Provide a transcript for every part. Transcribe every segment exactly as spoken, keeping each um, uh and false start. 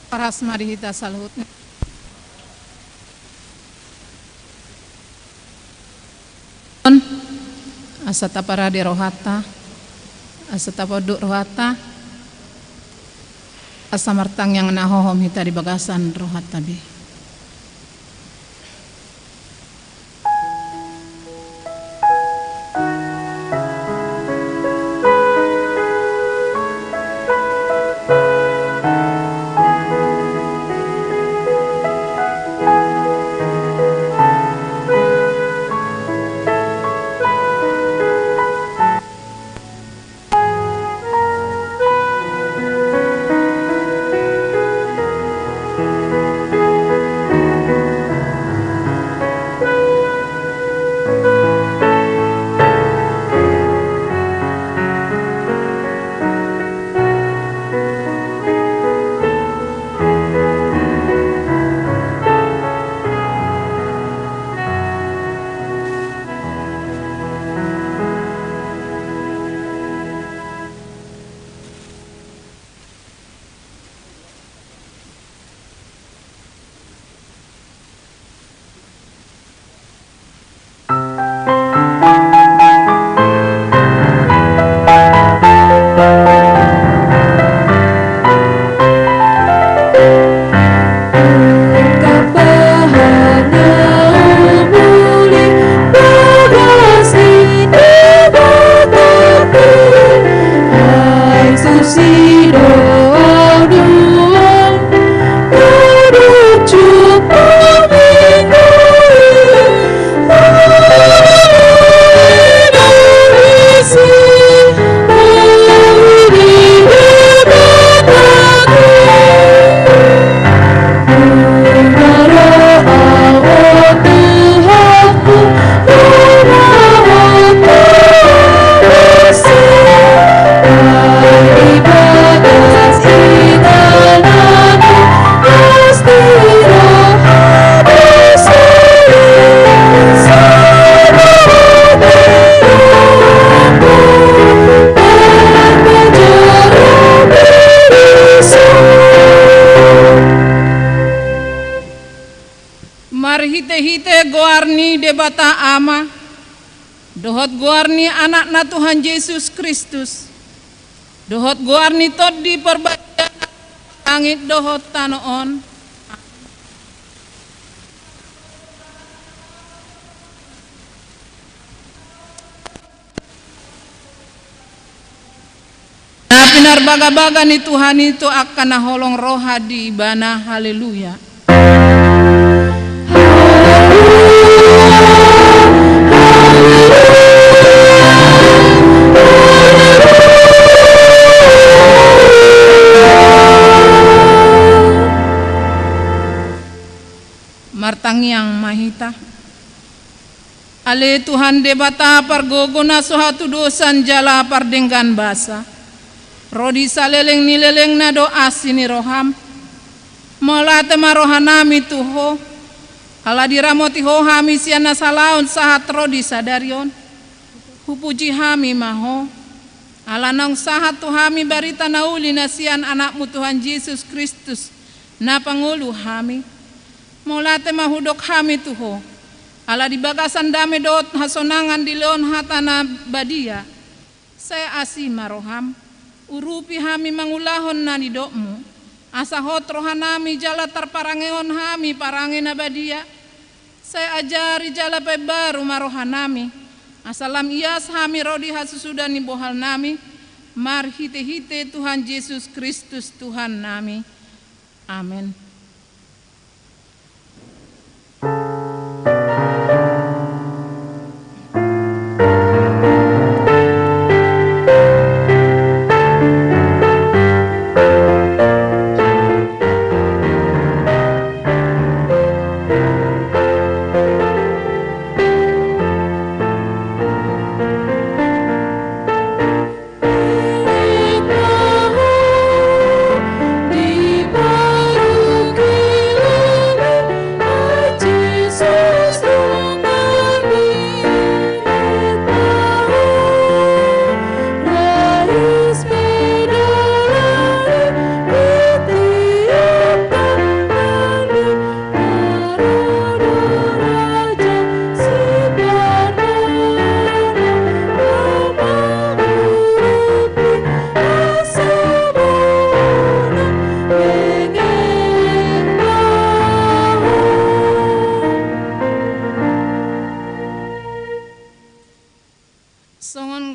Parhas ma di hita saluhutna. Asa taparade rohanta, asa taponduk rohanta, asa martangiang na hohom hita di bagasan rohanta be. Marhitehite goar ni Debata Ama, dohot goar ni Anakna Tuhan Jesus Kristus, dohot goar ni Tondi Parbadia na langit dohot tano on. Na pinarbagabaga ni Tuhan i tu angka na holong roha di Ibana. Haleluya. Martangiang ma hita. Ale Tuhan Debata pargogo na so hatudosan jala pardenggan basa, ro di saleleng ni lelengna do asi ni roham. Mauliate ma rohanami tu Ho, ala diramoti Ho hami sian na salaon sahat ro di sadari on. Hupuji hami ma Ho, ala naung sahat tu hami barita na uli na sian Anakmu Tuhan Jesus Kristus, na pangolu hami. Mauliate ma hudok hami tu Ho, ala di bagasan dame dohot hasonangan dilehon hata na badia. Sai asi ma roham, urupi hami mangulahon na nidokmu, asa hot rohanami jala tarparangehon hami parange na badia. Sai ajari jala paimbaru ma rohanami, asa lam ias hami ro di hasusudan ni bohalnami, marhitehite Tuhan Jesus Kristus Tuhannami. Amen.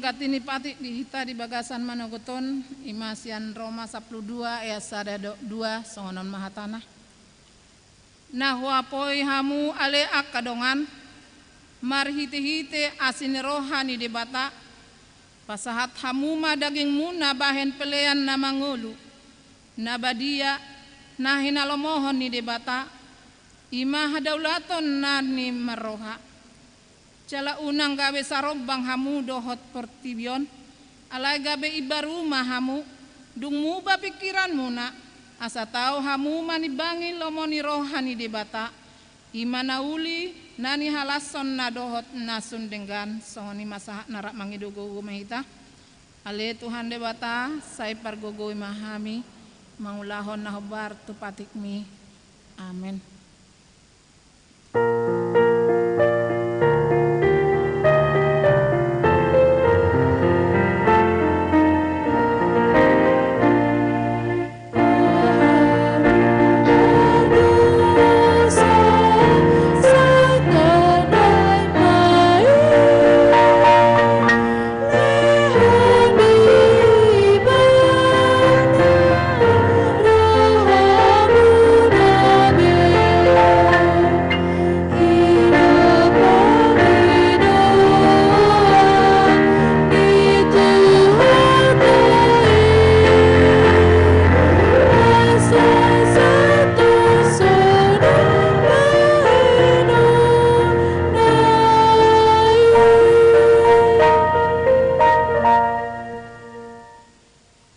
Ganti ni patik di hita di bagasan manogot on, i ma sian Roma sampulu dua ayat sada dohot dua, songon on ma hatana. Na huapoi hamu ale angka dongan, marhitehite asi ni roha ni Debata, pasahat hamu ma dagingmuna bahen pelean na mangolu, na badia, na hinalomohon ni Debata, i ma hadaulaton na ni marroha. Jala unang gabe sarombang hamu dohot portibi on, alai gabe imbaru ma hamu, dung muba pingkiranmuna, asa tau hamu manimbangi lomo ni roha ni Debata, i ma na uli na nihalashonna dohot na sun denggan. Songon i ma sahat na rap mangido gogo ma hita. Ale Tuhan Debata, sai pargogoi ma hami, mangulahon na hombar tu patikmi. Amen.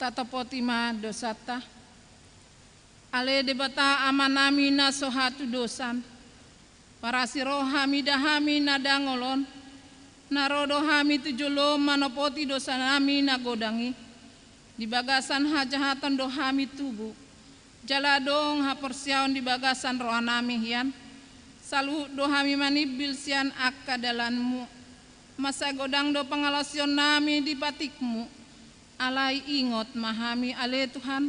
Tatopoti ma dosanta. Ale Debata Amanami na so hatudosan, parasi roha mida hami na dangol on, na ro do hami tu jolom manopoti dosanami na godang i. Di bagasan hajahaton do hami tubu, jala adong haporseaon di bagasan rohanami hian. Saluhut do hami manimbil sian angka dalanmu. Mansai godang do pangalaosionnami di patikmu. Alai ingot ma hami ale Tuhan,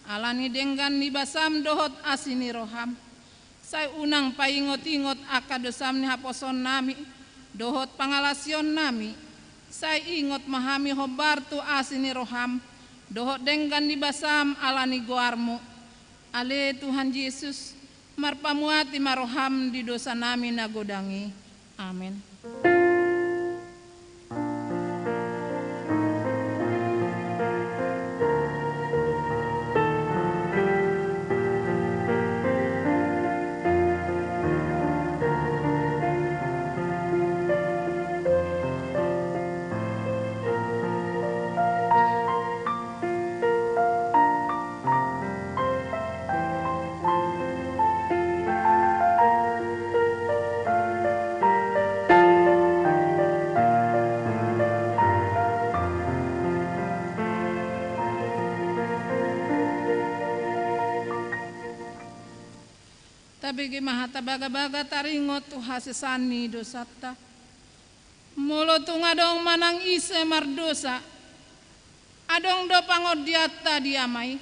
ala ni denggan ni basam dohot asi ni roham. Sai unang paingot-ingot angka dosam ni haposoonnami dohot pangalaosionnami. Sai ingot ma hami hombar tu asi ni roham dohot denggan ni basam ala ni goarmu. Ale Tuhan Jesus, marpamuati ma roham di dosanami na godang i. Amen. Tabege ma hata bagabaga taringot tu hasesaan ni dosanta. Molo tung adong manang ise mardosa, adong do pangondianta di Ama i,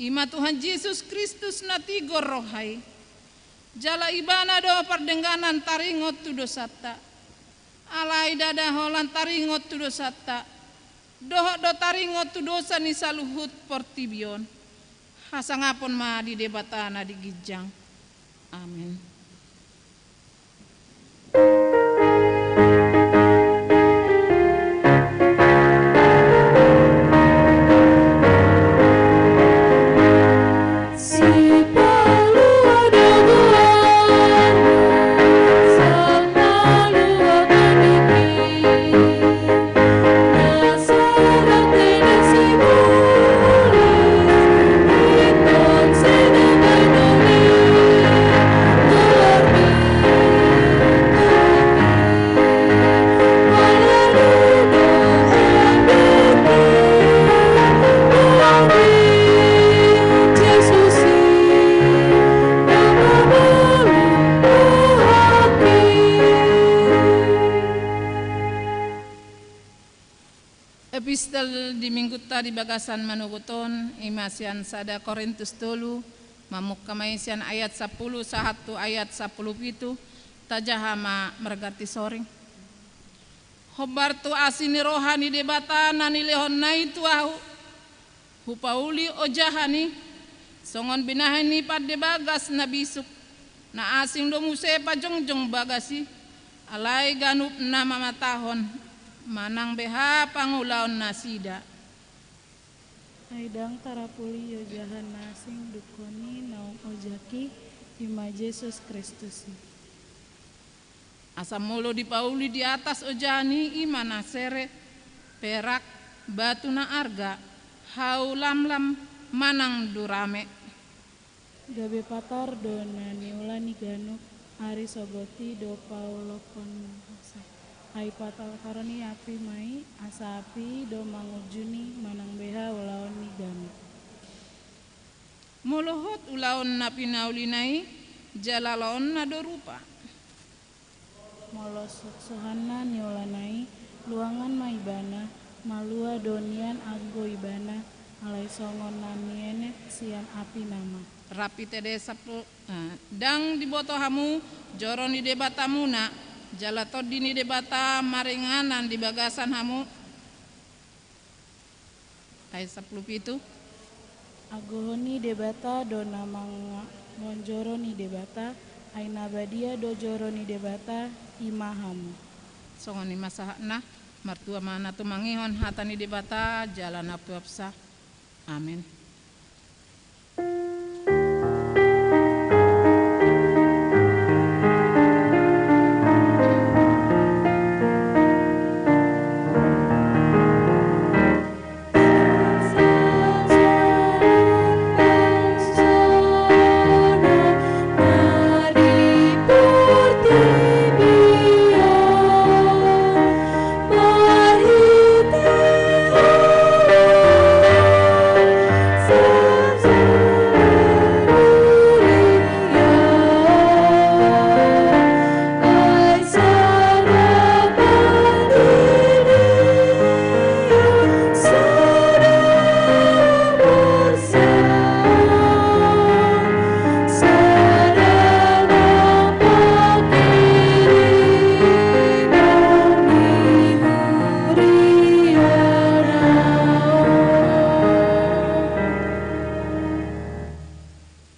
i ma Tuhan Jesus Kristus na tigor roha i. Jala Ibana do pardengganan taringot tu dosanta. Alai ndada holan taringot tu dosanta, dohot do taringot tu dosa ni saluhut portibi on. Hasangapon ma di Debata na di ginjang. Amen. Epistel di minggunta di bagasan manogot on, i ma sian sada Korintus tolu, mamungka ma i sian ayat sampulu sahat tu ayat sampulu pitu, tajaha ma marganti soring. Hombar tu asi ni roha ni Debata na nilehonna i tu ahu, hupauli ojahan i, songon binahen ni pande bagas na bisuk, na asing do muse pajongjong bagas i, alai ganup na mamatahon, manang beha pangulaon nasida. Ai ndang tarapuli ojahan na asing dungkon i naung ojak i, i ma Jesus Kristus i. Asa molo dipauli di atas ojahan i, i ma na sere, perak, batu na arga, hau lamlam, manang durame. Gabe patar do na niula ni ganup, ari sogot i do paolokhon masa. Ai patalkaron ni api ma i, asa api i do mangunjuni manang beha ulaon ni ganup. Molo hot ulaon na pinaulina i, jala laonna do rupa. Molo suhsuhanna niulana i, luangan ma ibana, malua do nian anggo ibana, alai songon na nienet sian api nama. Rap i tede sapulu, eh, ndang diboto hamu joro ni Debatamuna, jala Tondi ni Debata maringanan di bagasan hamu. Ayat sapulu pitu. Anggo Ho ni Debata do na manganjoro ni Debata, ai na badia do joro ni Debata, i ma hamu. Songon i ma sahatna, martua ma na tumangihon hata ni Debata, jala na tuapsa. Amen.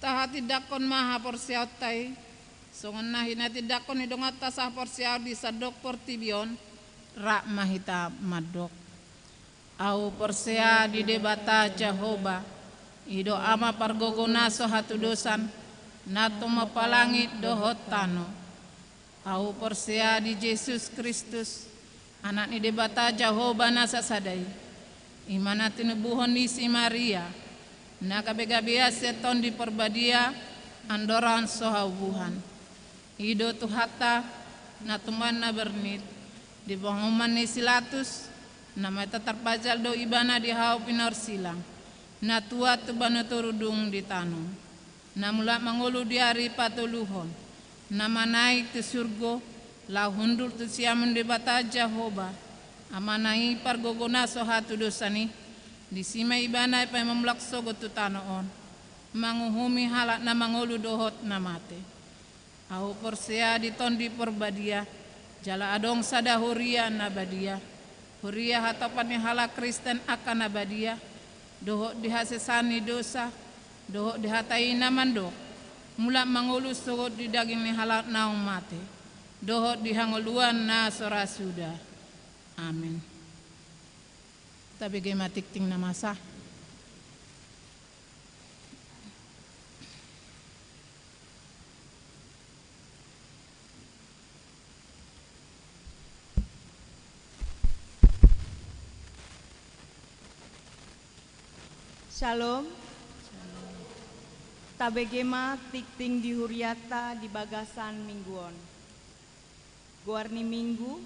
Tahatindangkon ma haporseaonta i, songon na hinatindangkon ni dongananta sahaporseaon di sandok portibi on, rap ma hita mandok. Ahu porsea di Debata Jahowa, i do Ama pargogo na so hatudosan, na tumompa langit dohot tano. Ahu porsea di Jesus Kristus, Anak ni Debata Jahowa na sasada i, i ma na tinubuhon ni si Maria, na gabegabean sian Tondi Porbadia, andorang so haubuhan. I do Tuhanta, na tumandangkon na bernit, di panguhuman ni si Pilatus, na mata tarpajal do ibana di hau pinorsilang, na tuat tu banua toru dung ditanom, na mulak mangolu di ari patoluhon, na manaek tu surgo, laho hundul tu siamun Debata Jahowa, Amana i pargogo na so hatudosan i, disi ma ibana paima mulak sogot tu tano on, manguhumi halak na mangolu dohot na mate. Ahu porsea di Tondi Porbadia, jala adong sada huria na badia, huria hatopan ni halak Kristen angka na badia, dohot di hasesaan ni dosa, dohot di hata i na mandok, mulak mangolu sogot di daging ni halak naung mate, dohot di hangoluan na so ra suda. Amen. Tabege ma tingting na masa. Shalom. Tabege ma tingting di hurianta di bagasan minggu on. Goar ni minggu.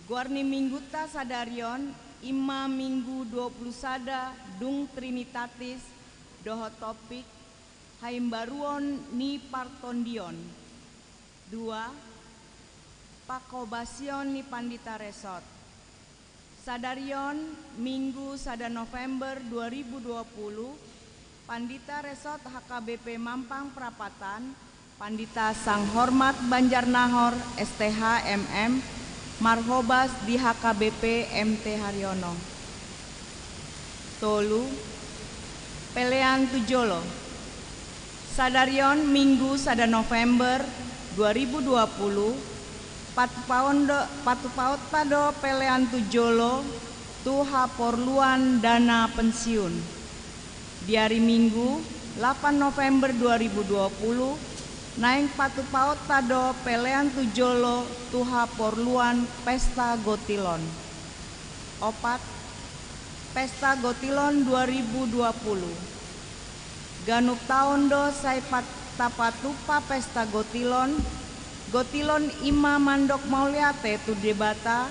Goar ni minggunta sadari on i ma minggu dua pulu sada dung Trinitatis dohot topik haimbaruon ni partondion. Dua, panghobasion ni Pandita Resort. Sadari on, Minggu sada November dua ribu dua pulu, Pandita Resort H K B P Mampang Prapatan, Pandita Sanghormat Banjarnahor, S T H, M M, marhobas di H K B P M T Haryono. Tolu, pelean tu jolo. Sadari on Minggu sada November dua ribu dua puluh, patupaon do, patupaonta do pelean tu jolo tu haporluan dana pensiun. Di ari Minggu lapan November dua ribu dua puluh, naeng patupaonta do pelean tu jolo tu haporluan pesta gotilon. Opat, pesta gotilon dua ribu dua puluh. Ganup taon do sai pat-, tapatupa pesta gotilon. Gotilon i ma mandok mauliate tu Debata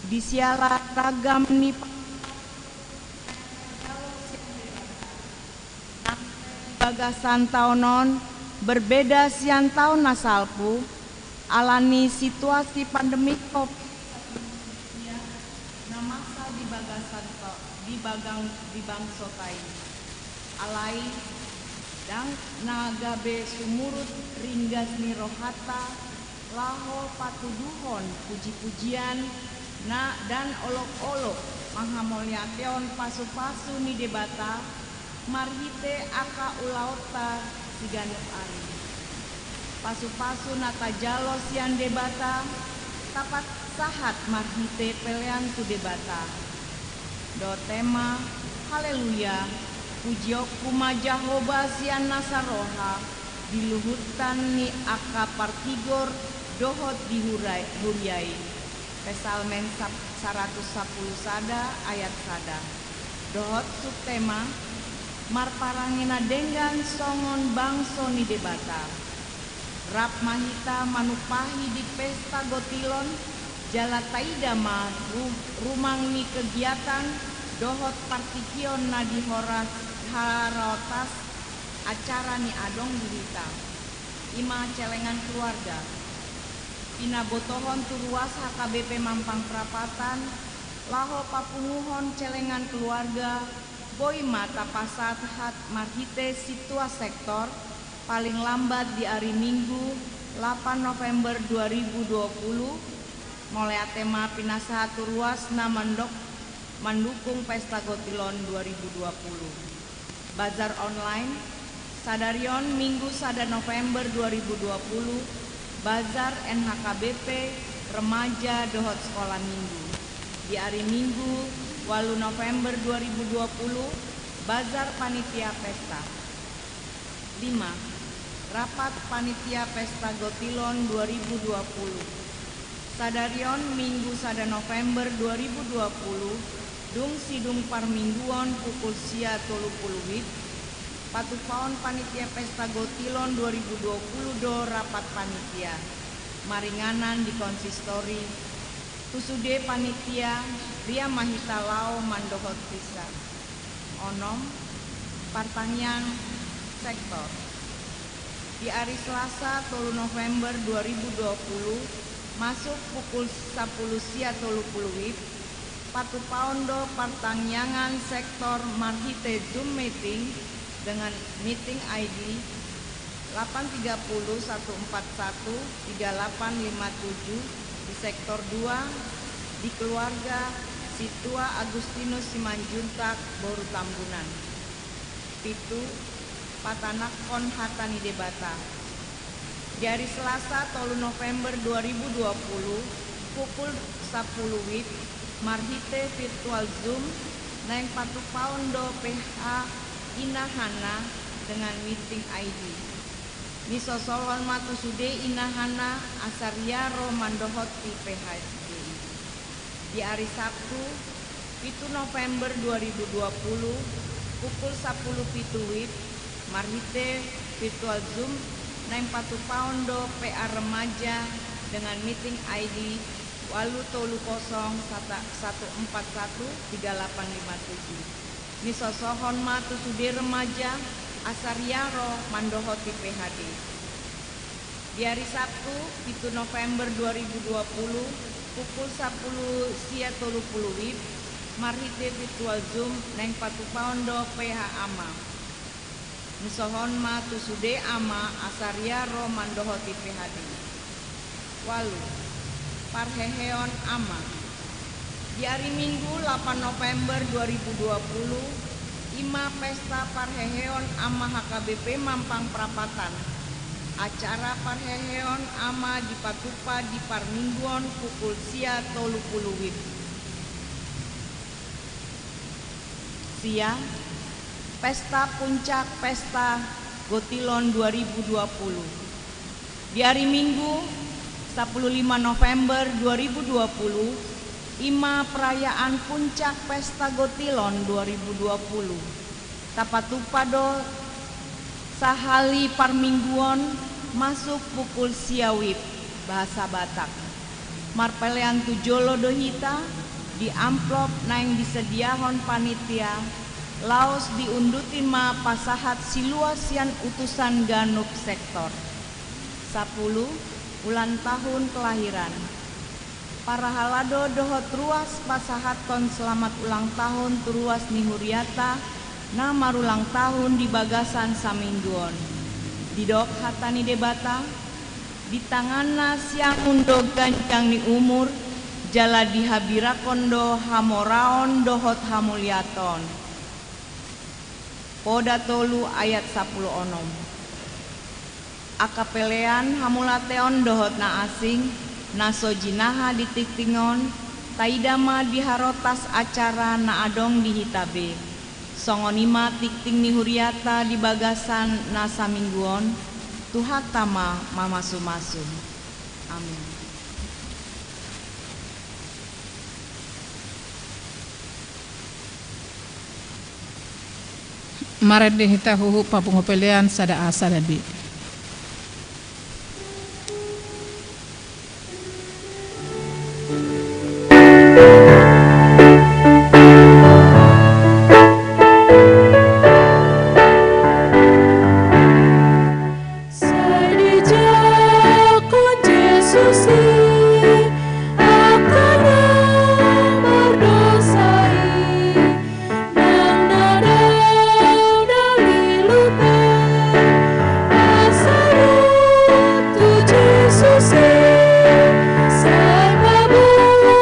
di siala ragam ni pa-, bagasan taon on berbeda sian taon na salpu, ala ni situasi pandemi covid sembilan belas na masa di bagasan to-, di bagang, di bangsota i. Alai, ndang na gabe sumurut ringgas ni rohanta, laho patuduhon puji-pujian na dan olok-olok, mangamauliatehon pasu-pasu ni Debata, marhite angka ulaonta siganup ari. Pasu-pasu na tajalo sian Debata, tapasahat marhite pelean tu Debata. Dohot hema, haleluya, pujionku ma Jahowa sian nasa roha, di luhutna ni angka partigor dohot di hurai-, huria i. Psalmen sap-, saratus sampulu sada ayat sada. Dohot subtema, marparange na denggan songon bangso ni Debata. Rap ma hita manumpahi di pesta gotilon, jala taida ma ru-, rumang ni kegiatan dohot partingkian na di horas haraotas acara ni adong di hita. I ma celengan keluarga. Pinabotohon tu ruas H K B P Mampang Prapatan, laho papunguhon celengan keluarga, boi ma tapasahat marhite sintua sektor, paling lambat di ari Minggu lapan November dua ribu dua puluh, mauliate ma pinasahat tu ruas na mandok-, mandukung pesta gotilon dua ribu dua puluh. Bazar online, sadari on Minggu sada November dua ribu dua puluh, bazar N H K B P, remaja dohot sekolah minggu. Di ari Minggu ualu November dua ribu dua puluh, bazar panitia pesta. Lima, rapat panitia pesta gotilon dua ribu dua puluh. Sadari on Minggu sada November dua ribu dua puluh, dung sidung parmingguon pukul sia tolu puluh wib, patupaon panitia pesta gotilon dua ribu dua puluh do rapat panitia maringanan di konsistori. Tu sude panitia, ria ma hita laho mandohot misa. Onom, partangiangan sektor. Di ari Selasa tolu November dua ribu dua puluh, masuk pukul sampulu sia tolu puluh wib, patupaon do partangiangan sektor marhite Zoom meeting dengan meeting I D delapan tiga puluh satu empat satu tiga delapan lima tujuh di sektor dua, di keluarga Sintua Agustinus Simanjuntak, Boru Tambunan. Pitu, patanakhon hata ni Debata. Di ari Selasa tolu November dua ribu dua puluh, pukul sampulu wib, marhite virtual Zoom, naeng patupaon do P H Ina Hana dengan meeting I D. Nisosohon ma tu sude Ina Hana asa ria ro mandohoti P H D i. Di ari Sabtu, pitu November dua ribu dua puluh, pukul sampulu pitu wib, marhite virtual Zoom, naeng patupaon do P A remaja dengan meeting I D ualu tolu kosong satu empat satu tiga delapan lima tujuh. Nisosohon ma tu sude remaja asa ria ro mandohoti P H D. Di ari Sabtu, pitu November dua ribu dua puluh, pukul sampulu sia tolu puluh wib, marhite virtual Zoom, naeng patupaon do P H ama. Nisosohon ma tu sude ama asa ria ro mandohoti P H D. Ualu. Parheheon Ama. Di ari Minggu, lapan November dua ribu dua puluh, i ma pesta parheheon Ama H K B P Mampang Prapatan. Acara parheheon Ama dipatupa di parmingguon pukul sia tolu pulu WIB. Sia, pesta puncak pesta Gotilon dua ribu dua puluh. Di ari Minggu, sapuluh lima November dua ribu dua puluh, i ma perayaan puncak pesta Gotilon dua ribu dua puluh. Tapatupa do sahali parmingguon masuk pukul sia WIB, bahasa Batak. Marpelean tu jolo do hita, di amplop naeng disediahon panitia, laos diunduti ma pasahat siluas sian utusan ganup sektor. Sapuluh, ulang tahun kelahiran. Parhalado dohot ruas pasahathon selamat ulang tahun tu ruas ni huriata na marulang tahun di bagasan saminggu on. Didok hata ni Debata, di tanganna siangun do ganjang ni umur, jala dihabirakhon do hamoraon dohot hamuliaton. Poda tolu ayat sapuluh onom. Angka pelean hamauliateon dohot na asing, na so jinaha di tingting on, taida ma di harotas acara na adong di hita be. Songon i ma tingting ni huriata di bagasan na saminggu on, Tuhanta ma mamasumasu. Amin. Marende hita huhut papungu pelean sada A sada B. Sai dijangkon Jesus i angka na mardosa i, nang na dao na lilu pe, asa ro tu Jesus i, sai paboa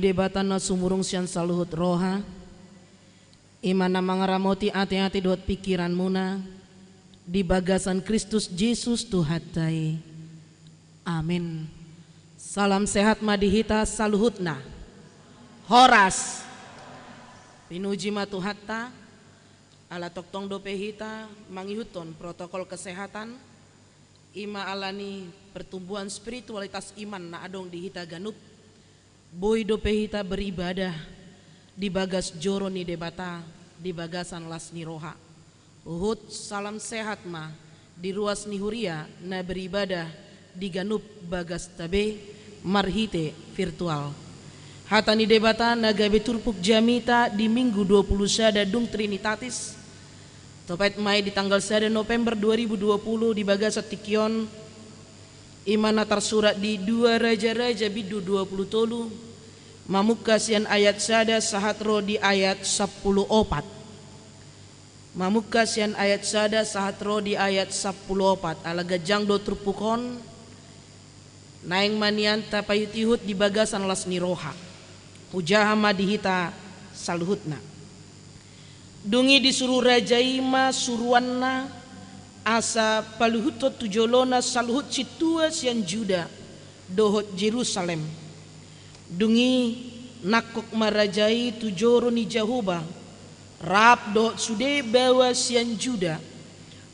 Debata na sumurung sian saluhut roha, i ma na mangaramoti ateate dohot pingkiranmuna di bagasan Kristus Jesus Tuhanta i. Amin. Salam sehat ma di hita saluhutna. Horas. Pinuji ma Tuhanta, ala tongtong dope hita mangihuthon protokol kesehatan, i ma alani pertumbuhan spiritualitas iman na adong di hita ganup. Boi dope hita beribadah di bagas joro ni Debata di bagasan las ni roha. Huhut salam sehat ma di ruas ni huria na beribadah di ganup bagasta be marhite virtual. Hata ni Debata na gabe turpuk jamita di Minggu dua puluh sada dung Trinitatis, topet ma i di tanggal sada November dua ribu dua puluh di bagasan tingki on, i ma na tarsurat di dua Raja-raja bindu dua puluh tolu, mamungka sian ayat sada sahat ro di ayat sampulu opat. Mamungka sian ayat sada sahat ro di ayat sampulu opat. Ala ganjang do turpuk on, naeng ma nian tapaihut-ihut di bagasan las ni roha. Hujaha ma di hita saluhutna. Dung i disuru raja i ma suruanna asa paluhuthon tu jolona saluhut sintua sian Juda dohot Jerusalem. Dung i nangkok ma raja i tu joro ni Jahowa, rap dohot sude baoa sian Juda,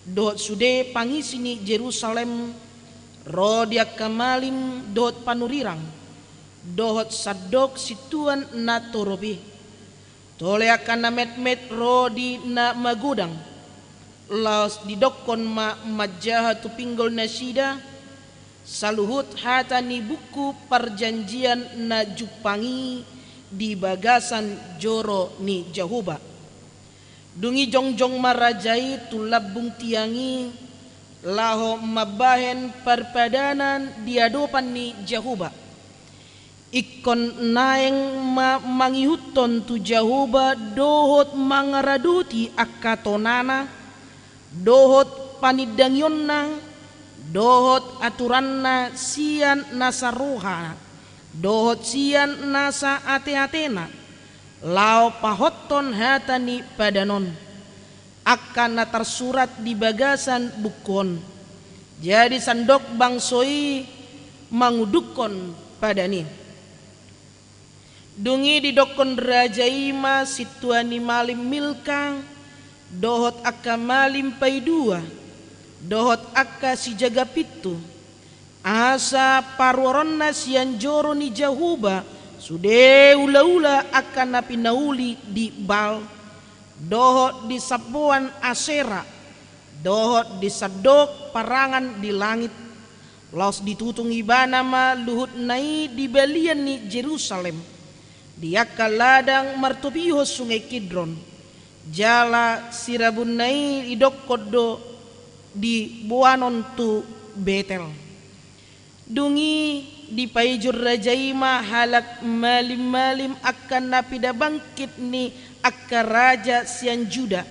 dohot sude pangisi ni Jerusalem, ro di angka malim dohot panurirang, dohot sandok sintuan na torop i. Tole angka na metmet ro di na magodang, laos didokkon ma manjaha tu pinggol nasida saluhut hata ni buku parjanjian na jumpang i di bagasan joro ni Jahowa. Dung i jongjong ma raja i tu lambung tiang i, laho mambahen parpadanan di adopan ni Jahowa. Ingkon naeng ma mangihuthon tu Jahowa dohot mangaradoti angka tonana, dohot panindangionna, dohot aturanna sian nasa roha, dohot sian nasa ateatena, laho pahothon hata ni padan on, angka na tarsurat di bagasan buku on. Jadi sandok bangso i mangudukkon padan i. Dung i didokkon raja i ma sintua ni malim Milka, dohot angka malim paidua, dohot angka sijaga pintu, asa paruaronna sian joro ni Jahowa sude ulaula angka na pinauli di Baal, dohot di samboan Asera, dohot di sandok parangan di langit. Laos ditutung ibana ma luhutna i di balian ni Jerusalem, di angka ladang martopihon sungai Kidron, jala sirabunna i idokkon do di boanon tu Betel. Dung i dipaijur raja i ma halak malim-malim angka na pinabangkit ni angka raja sian Juda,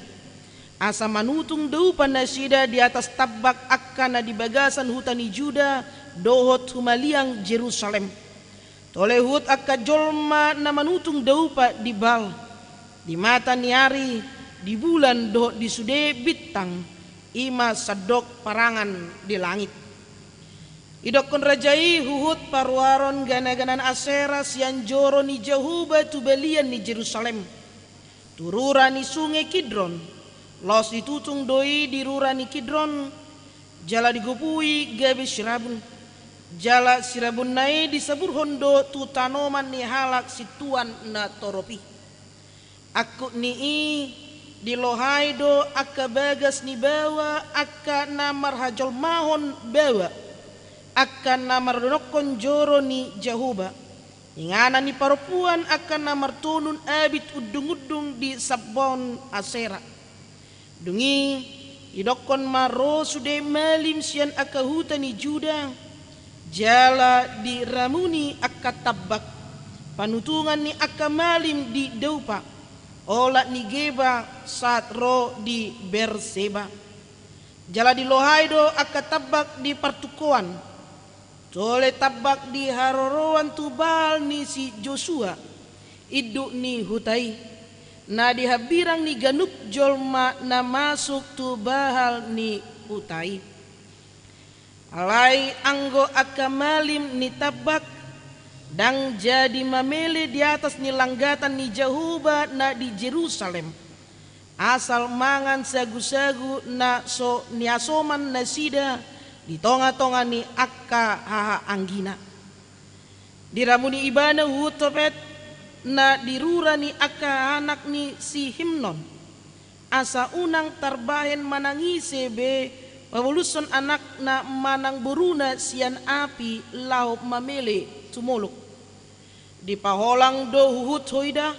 asa manutung daupan nasida di atas tambak angka na di bagasan huta ni Juda dohot humaliang Jerusalem. Tole huhut angka jolma na manutung daupa di Baal, di mata ni ari, di bulan dohot di sude bintang, i ma sandok parangan di langit. Idokkon raja i huhut paruaron ganaganan Asera sian joro ni Jahowa tu balian ni Jerusalem, tu rura ni sungai Kidron. Laos ditutung do i di rura ni Kidron, jala digopui gabe sirabun. Jala sirabunna i disaburhon do tu tanoman ni halak sintuan na torop i. Angkup ni i dilohai do angka bagas ni baoa, angka na marhajolmahon baoa, angka na mardonokkon joro ni Jahowa, inganan ni parompuan angka na martonun abit undung-undung di samboan Asera. Dung i didokkon ma ro sude malim sian angka huta ni Juda, jala diramuni angka tambak panutungan ni angka malim di daupa, olat ni Geba sahat ro di Berseba. Jala dilohai do angka tambak di partungkoan, tole tambak di haroroan tu Baal ni si Josua, induk ni huta i, na di hambirang ni ganup jolma na masuk tu bahal ni huta i. Alai anggo angka malim ni tambak, ndang jadi mamele di atas ni langgatan ni Jahowa na di Jerusalem, asal mangan sagusagu na so niasoman nasida di tongatonga ni angka hahaanggina. Diramuni ibana huhut Topet, na di rura ni angka anak ni si Himnon, asa unang tarbahen manang ise be paulushon anakna manang boruna sian api laho mamele tu Molok. Dipaholang do huhut hoida,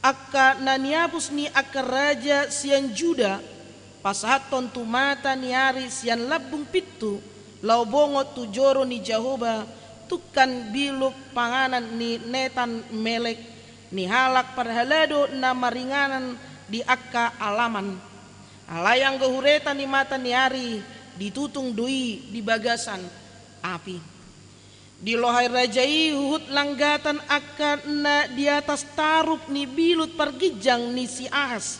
angka na niapus ni angka raja sian Juda, pasahathon tu mata ni ari sian lambung pintu, laho bongot tu joro ni Jahowa, tungkan biluk panganan ni Netan Melek, ni halak parhalado na maringanan di angka alaman. Alai anggo hureta ni mata ni ari, ditutung do i di bagasan api. Dilohai raja i huhut langgatan angka na di atas taruk ni bilut parginjang ni si Ahas,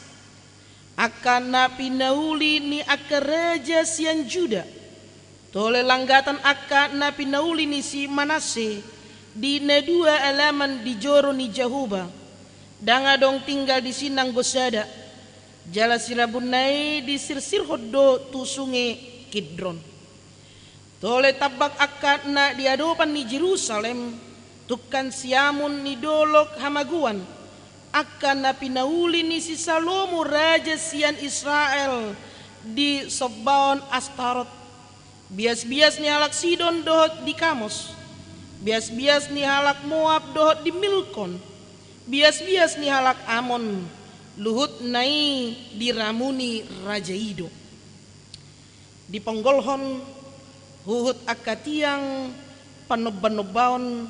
angka na pinauli ni angka raja sian Juda. Tole langgatan angka na pinauli ni si Manasse di na dua alaman di joro ni Jahowa, ndang adong tinggal disi nanggo sada, jala sirabunna i disirsirhon do tu sunge Kidron. Tole tambak angka na di adopan ni Jerusalem, tungkan siamun ni dolok hamagoan, angka na pinauli ni si Salomo raja sian Israel di sombaon Astarot, biasbias ni halak Sidon dohot di Kamos, biasbias ni halak Moab dohot di Milkom, biasbias ni halak Amon, luhutna i diramuni raja i do. Diponggolhon huhut angka tiang panombanombaon,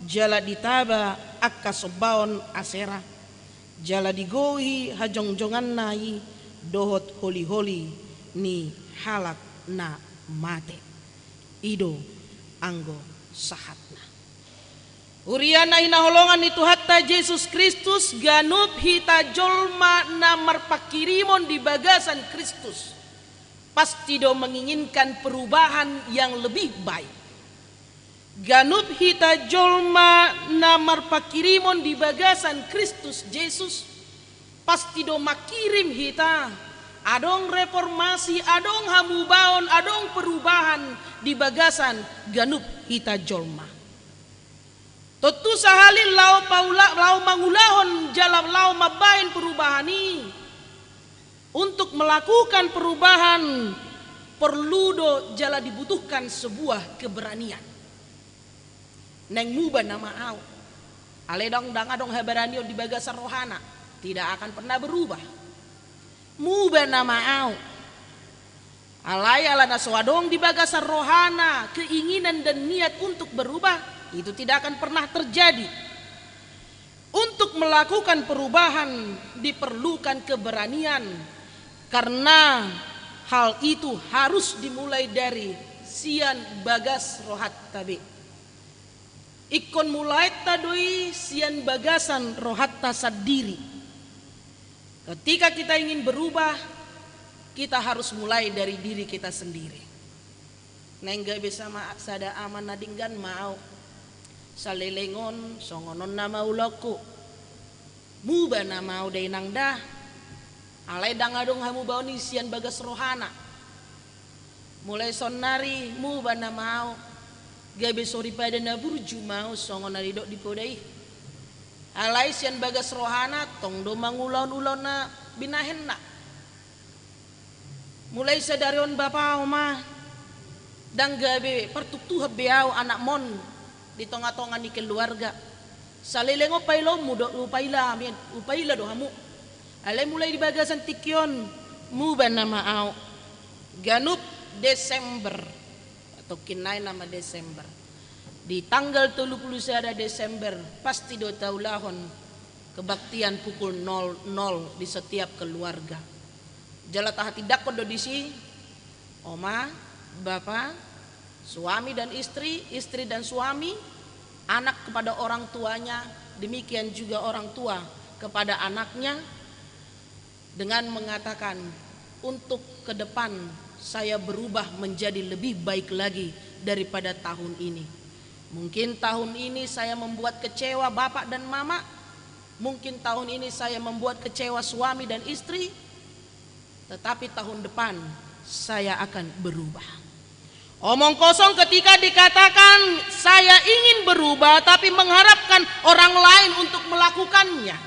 jala ditaba angka sombaon Asera, jala digouhi hajongjonganna i dohot holiholi ni halak na mate. I do anggo sahatna. Huria na hinaholongan ni Tuhanta Jesus Kristus, ganup hita jolma na marpanghirimon di bagasan Kristus pasti do menginginkan perubahan yang lebih baik. Ganup hita jolma na marpanghirimon di bagasan Kristus Jesus pasti do manghirim hita adong reformasi, adong hamubaon, adong perubahan di bagasan ganup hita jolma. Tontu sahali laho paula-, laho mangulahon jala laho mambahen perubahan i, untuk melakukan perubahan, perlu do jala dibutuhkan sebuah keberanian. Naeng muba nama au. Alai ndang, ndang adong habaranion di bagasan rohana, tidak akan pernah berubah. Muba nama au. Alai ala na so adong di bagasan rohana keinginan dan niat untuk berubah, itu tidak akan pernah terjadi. Untuk melakukan perubahan diperlukan keberanian, karena hal itu harus dimulai dari sian bagas rohanta be. Ingkon mulainta do i sian bagasan rohanta sandiri. Ketika kita ingin berubah, kita harus mulai dari diri kita sendiri. Naeng gabe sama sada ama na denggan ma au. Saleleng on songon on nama ulaonku. Muba nama au da inang da. Alai ndang adong hamubaon i sian bagas rohana. Mulai saonnari muba nama au. Gabe soripada na burju ma au songon na nidok di poda i. Alai sian bagas rohana tong do mangulahon ulaon na binahenna. Mulai sadari on bapa, oma, ndang gabe partuktuhan be au anakmon di tongatonga ni keluarga. Saleleng on pailaonmu do, hupaila, hupaila do hamu. Alai mulai di bagasan tingki on, muba nama au. Ganup Desember, tongkin nai nama Desember, di tanggal tolu pulu sada Desember pasti do taulahon kebaktian pukul nol nol di setiap keluarga. Jala tahatindanghon do disi, oma, bapa, suami dan istri, istri dan suami, anak kepada orang tuanya, demikian juga orang tua kepada anaknya, dengan mengatakan, "Untuk ke depan saya berubah menjadi lebih baik lagi daripada tahun ini. Mungkin tahun ini saya membuat kecewa bapak dan mama, mungkin tahun ini saya membuat kecewa suami dan istri, tetapi tahun depan saya akan berubah." Omong kosong ketika dikatakan saya ingin berubah tapi mengharapkan orang lain untuk melakukannya.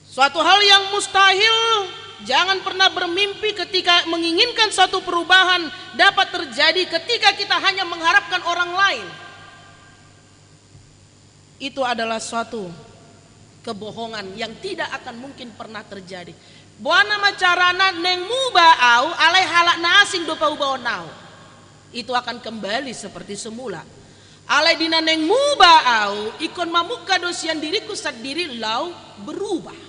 Suatu hal yang mustahil. Jangan pernah bermimpi ketika menginginkan suatu perubahan dapat terjadi ketika kita hanya mengharapkan orang lain. Itu adalah suatu kebohongan yang tidak akan mungkin pernah terjadi. Boha nama carana naeng muba au, alai halak na asing do paubaon au? Itu akan kembali seperti semula. Alai di na naeng muba au, ingkon mamungka do sian diriku sandiri laho berubah.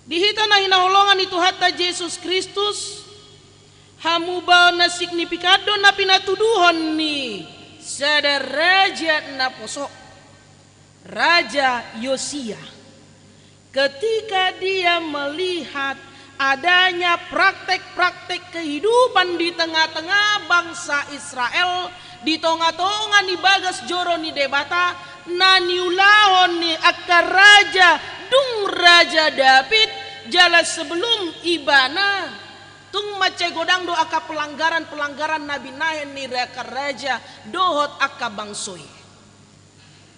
Di hita na hinaholongan ni Tuhanta Jesus Kristus, hamubaon na signifikan do na pinatuduhon ni sada raja na poso, Raja Yosia. Ketika dia melihat adanya praktek-praktek kehidupan di tengah-tengah bangsa Israel, di tonga-tonga ni bagas joro ni Debata, na niulahon ni angka raja, dung Raja Daud, jala sebelum ibana, tung mansai godang do angka pelanggaran-pelanggaran na binahen ni angka raja dohot angka bangso i.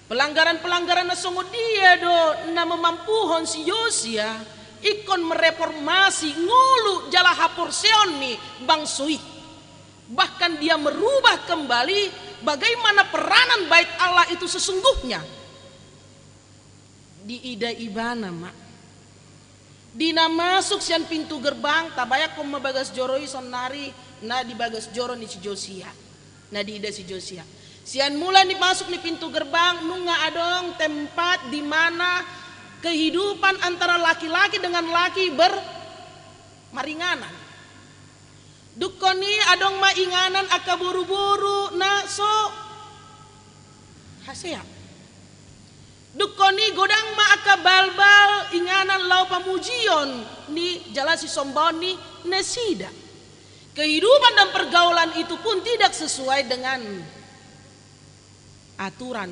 Pelanggaran-pelanggaran na songon dia do na mamampuhon si Yosia ingkon mereformasi ngolu jala haporseaon ni bangso i. Bahkan dia merubah kembali bagaimana peranan Bait Allah itu sesungguhnya. Diida ibana ma. Di na masuk sian pintu gerbang, tabayangkon ma bagas joro i saonari, na di bagas joro ni si Yosia. Na diida si Yosia. Sian mula ni masuk ni pintu gerbang, nunga adong tempat di mana kehidupan antara laki-laki dengan laki ber-, maringanan. Dungkon i adong ma inganan angka boru-boru na so hasea. Dungkon i godang ma angka balbal inganan laho pamujion ni jala sisombaon ni nasida. Kehidupan dan pergaulan itu pun tidak sesuai dengan aturan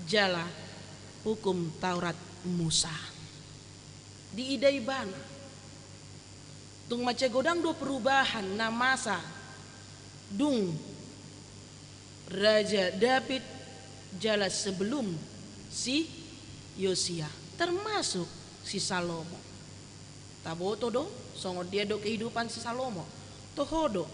jala hukum Taurat Musa. Diida ibana. Tung mansai godang do perubahan na masa dung Raja Daud jala sebelum si Yosia, termasuk si Salomo. Taboto do songon dia do kehidupan si Salomo. Toho do,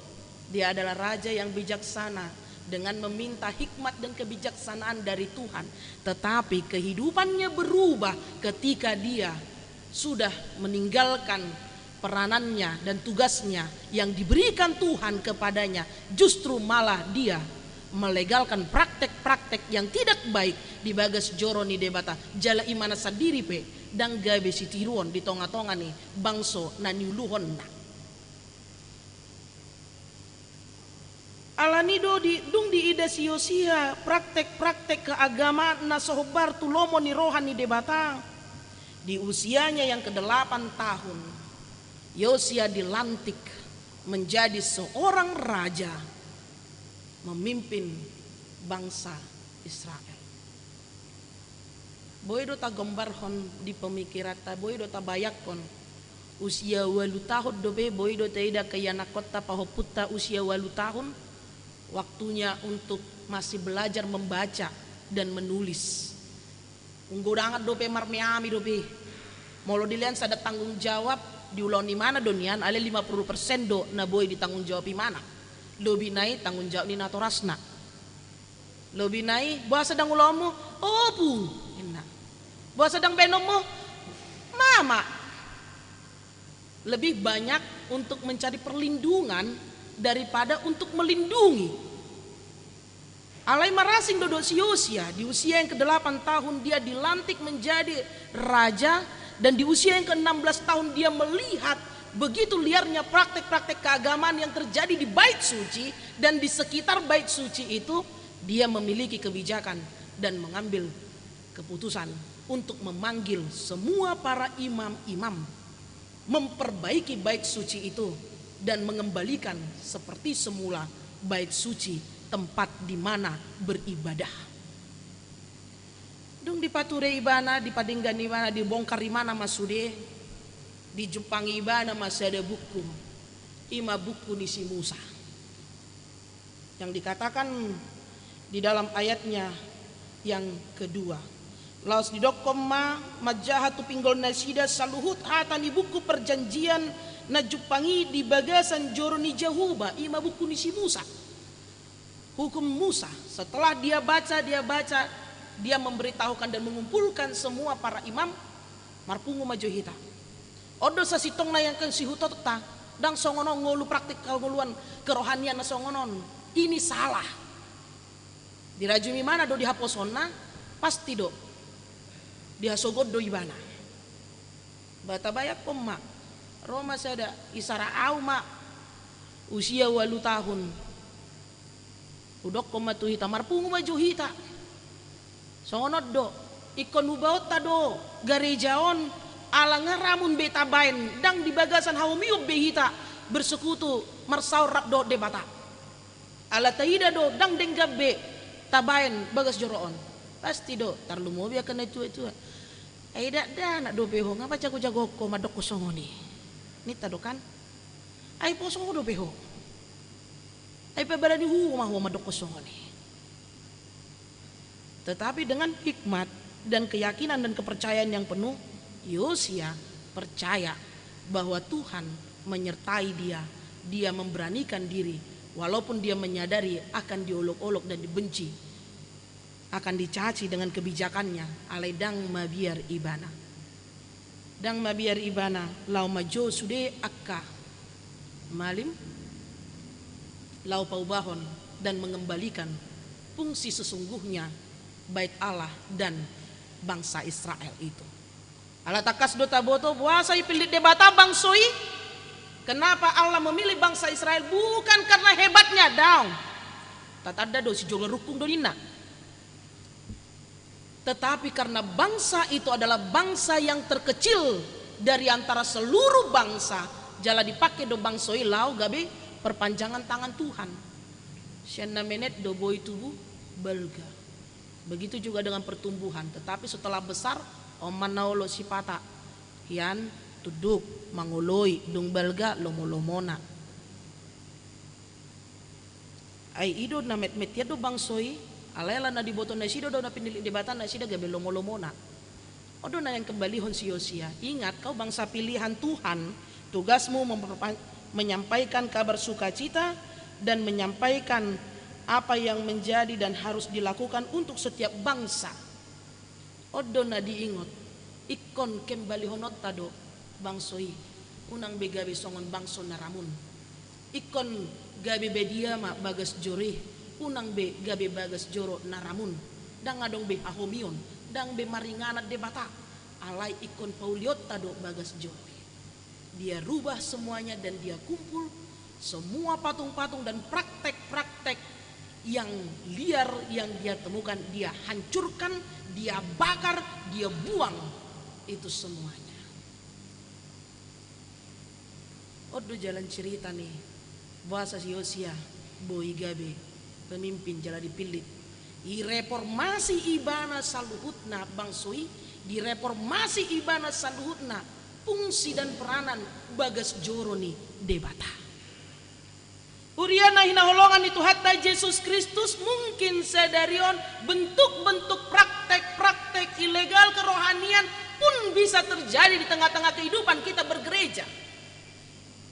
dia adalah raja yang bijaksana dengan meminta hikmat dan kebijaksanaan dari Tuhan. Tetapi kehidupannya berubah ketika dia sudah meninggalkan peranannya dan tugasnya yang diberikan Tuhan kepadanya, justru malah dia melegalkan praktek-praktek yang tidak baik di bagas joro ni Debata, jala ibana sandiri pe ndang gabe sitiruon di tonga-tonga ni bangso na niuluhonna. Alani do di, dung diida si Yosia praktek-praktek keagamaan na so hombar tu lomo ni roha ni Debata, di usianya yang kedelapan tahun, Yosia dilantik menjadi seorang raja memimpin bangsa Israel. Boi do tagombarhon di pemikiranta, boi do tabayangkon. Usia ualu tahun dope, boi do taida angka ianakkonta pahompunta usia ualu tahun, waktunya untuk masih belajar membaca dan menulis. Unggodangan dope, marmeami dope. Molo dilean sada tanggung jawab, diulahon ibana do nian, alai lima puluh persen do na boi ditanggung jawab ibana. Lobi nai tanggung jawab ni natorasna. Lobi nai, boasa ndang ulaonmu? Opu, ninna. Boasa ndang baenonmu? Mama. Lebih banyak untuk mencari perlindungan daripada untuk melindungi. Alai marasing do dohot si Yosia, di usia yang kedelapan tahun dia dilantik menjadi raja, dan di usia yang keenam belas tahun dia melihat begitu liarnya praktek-praktek keagamaan yang terjadi di Bait Suci dan di sekitar Bait Suci itu, Dia memiliki kebijakan dan mengambil keputusan untuk memanggil semua para imam-imam, memperbaiki bait suci itu, dan mengembalikan seperti semula bait suci, tempat di mana beribadah. Dung dipature ibana, dipadenggan ibana, dibongkar ibana ma sude, dijumpangi ibana ma sada buku, i ma buku ni si Musa, yang dikatakan di dalam ayatnya yang kedua. Laos didokkon ma, manjaha tu pinggol nasida saluhut hata ni buku perjanjian na jumpang i di bagasan joro ni Jahowa, i ma buku ni si Musa. Hukum Musa. Setelah dia baca, dia baca, dia memberitahukan dan mengumpulkan semua para imam, marpungu ma jo hita. On do sasintongna i angka sihutonta, ndang songon on ngolu praktik hangoluan kerohanian na songon on. Ini salah. Dirajumi ibana do di haposonna, pasti do dihasogohon do ibana. Ba tabayangkon ma, ro ma sada, isara au ma, usia ualu tahun. Hudokkon ma tu hita, marpungu ma jo hita. Songon on do, ingkon hubaonta do gareja on, ala nga ramun be tabaen, ndang di bagasan hahomion be hita bersekutu marsaor rap dohot Debata. Ala taida do, ndang denggan be tabaen bagas joro on. Pasti do tarlumobi angka na tuatua. Ai dakdanak dope ho, nga pajagojagohon ho mandokkon songon i, ninta do kan? Ai poso dope ho. Ai pabarani huo ma ho mandokkon songon i. Tetapi dengan hikmat dan keyakinan dan kepercayaan yang penuh, Yosia percaya bahwa Tuhan menyertai dia. Dia memberanikan diri, walaupun dia menyadari akan diolok-olok dan dibenci, akan dicaci dengan kebijakannya, alai ndang mabiar ibana. Ndang mabiar ibana, laho manjou sude angka malim, laho paubahon dan mengembalikan fungsi sesungguhnya bait Allah dan bangsa Israel itu. Ala tangkas do taboto boasa dipillit Debata bangso i. Kenapa Allah memilih bangsa Israel? Bukan karena hebatnya, daong. Tatanda do sijolnga rungkung do ninna. Tetapi karena bangsa itu adalah bangsa yang terkecil dari antara seluruh bangsa, jala dipake do bangso i laho gabe perpanjangan tangan Tuhan. Sian na menet do boi tubu balga. Begitu juga dengan pertumbuhan. Tetapi setelah besar, on ma na olo sipata. Hian tunduk mangoloi, dung balga lomolomona. Ai i do na metmet hian do bangso i, alai ala na diboto nasida do na pinillit Debata, nasida gabe lomolomona. On do na naeng kembalihon si Yosia. Ingat, kau bangsa pilihan Tuhan, tugasmu memperpa-, menyampaikan kabar sukacita dan menyampaikan apa yang menjadi dan harus dilakukan untuk setiap bangsa. On do na diingot, ingkon kembalihononta do bangso i, unang be gabe songon bangso na ramun. Ingkon gabe badia ma bagas joro i, unang be gabe bagas joro na ramun. Ndang adong be hahomion, ndang be maringanan Debata, alai ingkon paulionta do bagas joro i. Dia rubah semuanya dan dia kumpul semua patung-patung dan praktek-praktek yang liar yang dia temukan, dia hancurkan, dia bakar, dia buang itu semuanya. On do jalan cerita ni boasa si Yosia boi gabe pemimpin jala dipillit. Direformasi ibana saluhutna bangso i, direformasi ibana saluhutna fungsi dan peranan bagas joro ni Debata. Huria na hinaholongan ni Tuhanta Jesus Kristus, mungkin sadari on bentuk-bentuk praktek-praktek ilegal kerohanian pun bisa terjadi di tengah-tengah kehidupan kita bergereja.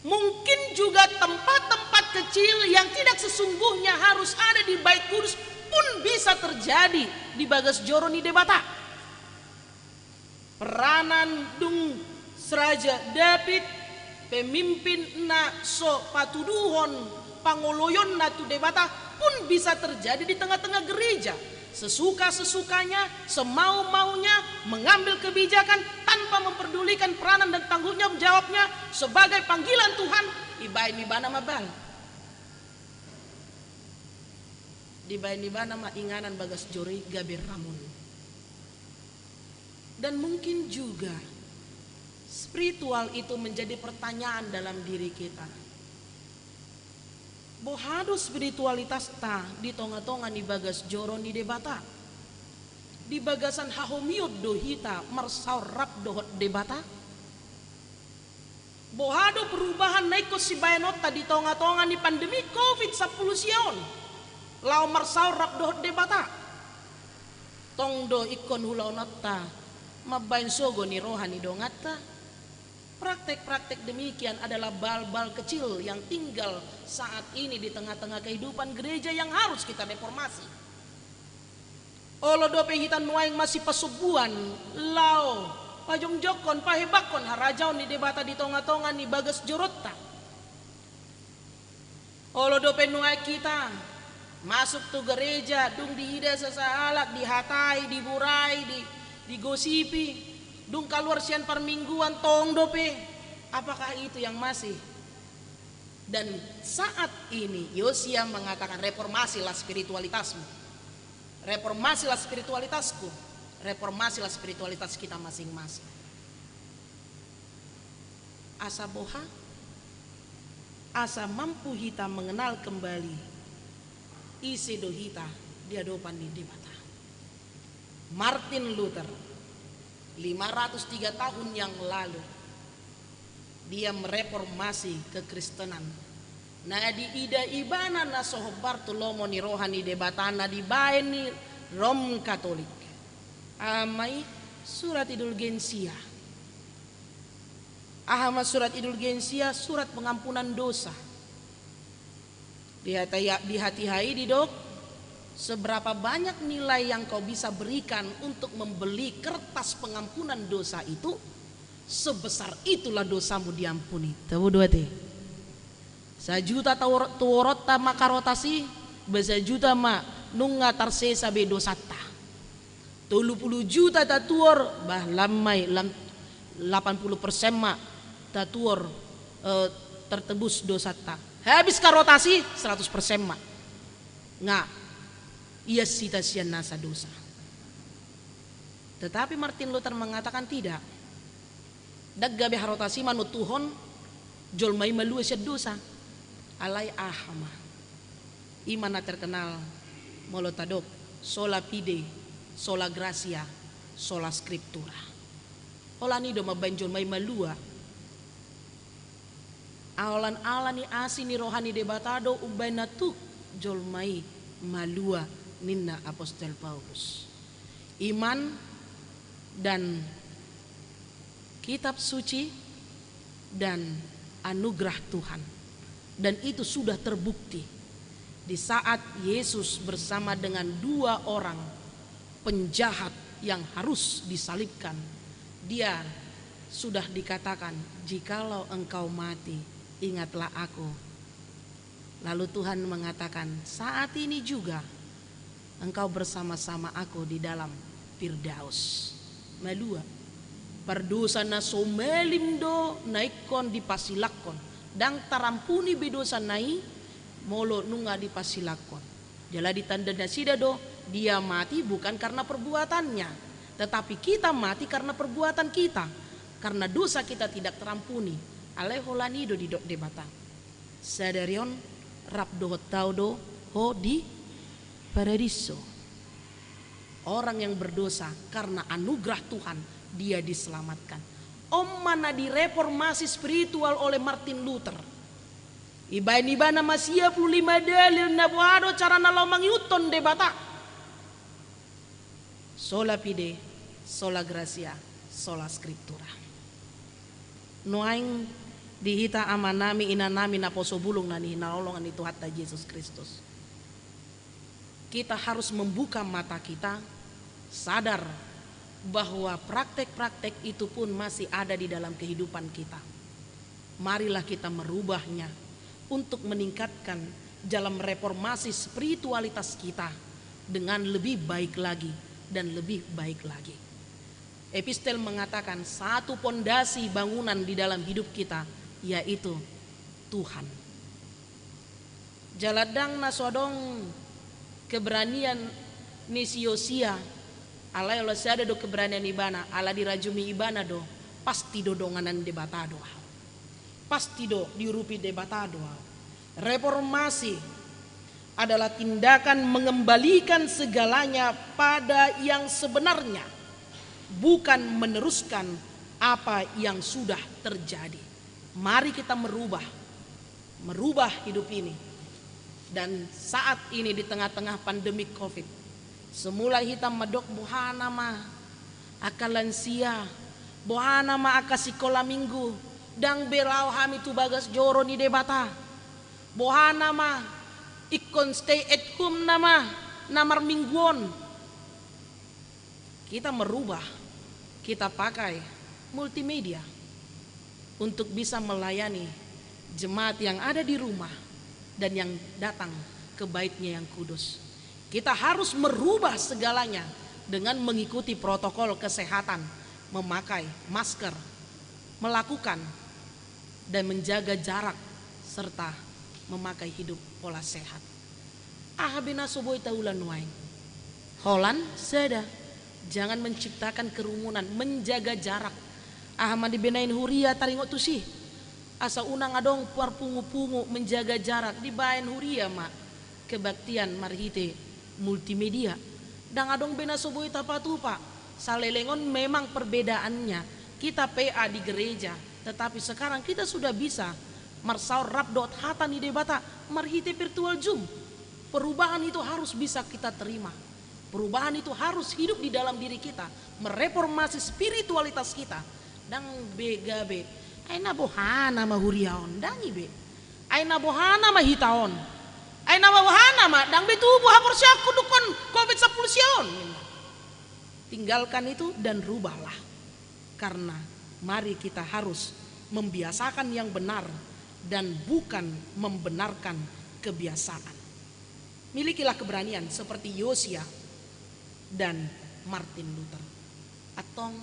Mungkin juga tempat-tempat kecil yang tidak sesungguhnya harus ada di Bait Kudus pun bisa terjadi di bagas joro ni Debata. Peranan dung Raja Daud, pemimpin na so patuduhon pangoloionna tu Debata pun bisa terjadi di tengah-tengah gereja. Sesuka-sesukanya, semau-maunya, mengambil kebijakan tanpa memperdulikan peranan dan tanggung jawabnya sebagai panggilan Tuhan, dibaen ibana ma bal. Dibaen ibana ma inganan bagas joro i gabe ramun. Dan mungkin juga spiritual itu menjadi pertanyaan dalam diri kita. Boha do spiritualitasta di tonga-tonga ni bagas joro ni Debata? Di bagasan hahomion do hita marsaor rap dohot Debata? Boha do perubahan na ingkon sibaenonta di tonga-tonga ni pandemi covid sampulu sia on, laho marsaor rap dohot Debata? Tong do ingkon ulaononta mambaen sogo ni roha ni donganta? Praktek-praktek demikian adalah bal-bal kecil yang tinggal saat ini di tengah-tengah kehidupan gereja yang harus kita reformasi. Olo dope hita nuaeng masipasombuan laho pajongjonghon, pahebakkon harajaon ni Debata di tonga-tonga ni bagas joronta. Olo dope nuaeng hita masuk tu gereja, dung diida sasahalak, dihatai, diburai, di, digosipi, dung kaluar sian parmingguan, tong dope. Apakah itu yang masih? Dan saat ini Yosia mengatakan, reformasilah spiritualitasmu. Reformasilah spiritualitasku. Reformasilah spiritualitas kita masing-masing. Asa boha? Asa mampu hita mengenal kembali ise do hita di adopan ni Debata. Martin Luther, lima ratus tiga tahun yang lalu, dia mereformasi kekristenan. Na diida ibana na so hombar tu lomo ni roha ni Debata na dibaen ni Rom Katolik. Aha ma i? Surat indulgensia. Aha ma surat indulgensia? Surat pengampunan dosa. Di hata-, di hatiha i didok, seberapa banyak nilai yang kau bisa berikan untuk membeli kertas pengampunan dosa itu, sebesar itulah dosamu diampuni. Tabo dua te. Sajuta tuor-, tuoronta ma karotas i, ba sajuta ma nunga tarsesa be dosanta. Tolu pulu juta tatuor, bah, lam ma i, lam, lapan pulu persen ma tatuor, eh, tertebus dosanta. Habis karotas i, seratus persen ma. Nga ias hita sian nasa dosa. Tetapi Martin Luther mengatakan tidak. Ndang gabe harotas i manontuhon jolma i malua sian dosa. Alai aha ma? I ma na terkenal molo tadok, sola fide, sola gratia, sola scriptura. Holan i do mambaen jolma i malua. Holan ala ni asi ni roha ni Debata do umbaen na tuk jolma i malua, ninna apostel Paulus. Iman dan kitab suci dan anugerah Tuhan. Dan itu sudah terbukti di saat Yesus bersama dengan dua orang penjahat yang harus disalibkan. Dia sudah dikatakan, "Jikalau engkau mati, ingatlah aku." Lalu Tuhan mengatakan, "Saat ini juga engkau bersama-sama aku di dalam Firdaus." Malua. Pardosa na so malim do na ingkon dipasilakkon. Ndang tarampuni be dosa na i molo nunga dipasilakkon. Jala ditanda nasida do, dia mati bukan karena perbuatannya, tetapi kita mati karena perbuatan kita, karena dosa kita tidak terampuni. Alai holan i do didok Debata, "Sadari on rap dohot Ahu do ho di paradiso." Orang yang berdosa, karena anugerah Tuhan dia diselamatkan. On ma na direformasi spiritual oleh Martin Luther. Ibaen ibana ma sia pulu lima dalil na boha do carana laho mangihuthon Debata. Sola fide, sola gratia, sola scriptura. Nuaeng di hita amanami, inanami, naposo bulung na hinaholongan ni Tuhanta Jesus Kristus, kita harus membuka mata kita, sadar bahwa praktek-praktek itu pun masih ada di dalam kehidupan kita. Marilah kita merubahnya untuk meningkatkan dalam reformasi spiritualitas kita dengan lebih baik lagi dan lebih baik lagi. Epistel mengatakan satu pondasi bangunan di dalam hidup kita, yaitu Tuhan. Jala ndang na so adong Keberanian ni si Yosia, alai olo sada do keberanian ibana, ala dirajumi ibana do, pasti do donganan Debata do ahu. Pasti do diurupi Debata do ahu. Reformasi adalah tindakan mengembalikan segalanya pada yang sebenarnya, bukan meneruskan apa yang sudah terjadi. Mari kita merubah, merubah hidup ini. Dan saat ini di tengah-tengah pandemi covid, semula hita mandok boha nama angka lansia, boha nama angka sikola minggu, ndang be laho hami tu bagas joro ni Debata. Boha nama ingkon stay at home nama na marminggu on. Kita merubah, kita pakai multimedia untuk bisa melayani jemaat yang ada di rumah dan yang datang ke bait-Nya yang kudus. Kita harus merubah segalanya dengan mengikuti protokol kesehatan, memakai masker, melakukan dan menjaga jarak, serta memakai hidup pola sehat. Aha be na so boi taula nuaeng? Holan sada, jangan menciptakan kerumunan, menjaga jarak. Aha ma di be na in huria taringot tusi? Asa unang adong parpungu-pungu, menjaga jarak, dibaen huria ma kebaktian marhite multimedia. Ndang adong be na so boi tapatupa. Saleleng on memang perbedaannya, kita P A di gereja, tetapi sekarang kita sudah bisa marsaor rap dohot hata ni Debata marhite virtual Zoom. Perubahan itu harus bisa kita terima. Perubahan itu harus hidup di dalam diri kita, mereformasi spiritualitas kita. Ndang be gabe, ai na boha nama huria on, ndang i be. Ai na boha nama hita on? Ai na boha nama, ndang be tubu haporseaonku dungkon covid sampulu sia on. Tinggalkan itu dan rubahlah. Karena mari kita harus membiasakan yang benar dan bukan membenarkan kebiasaan. Milikilah keberanian seperti Yosia dan Martin Luther. Antong,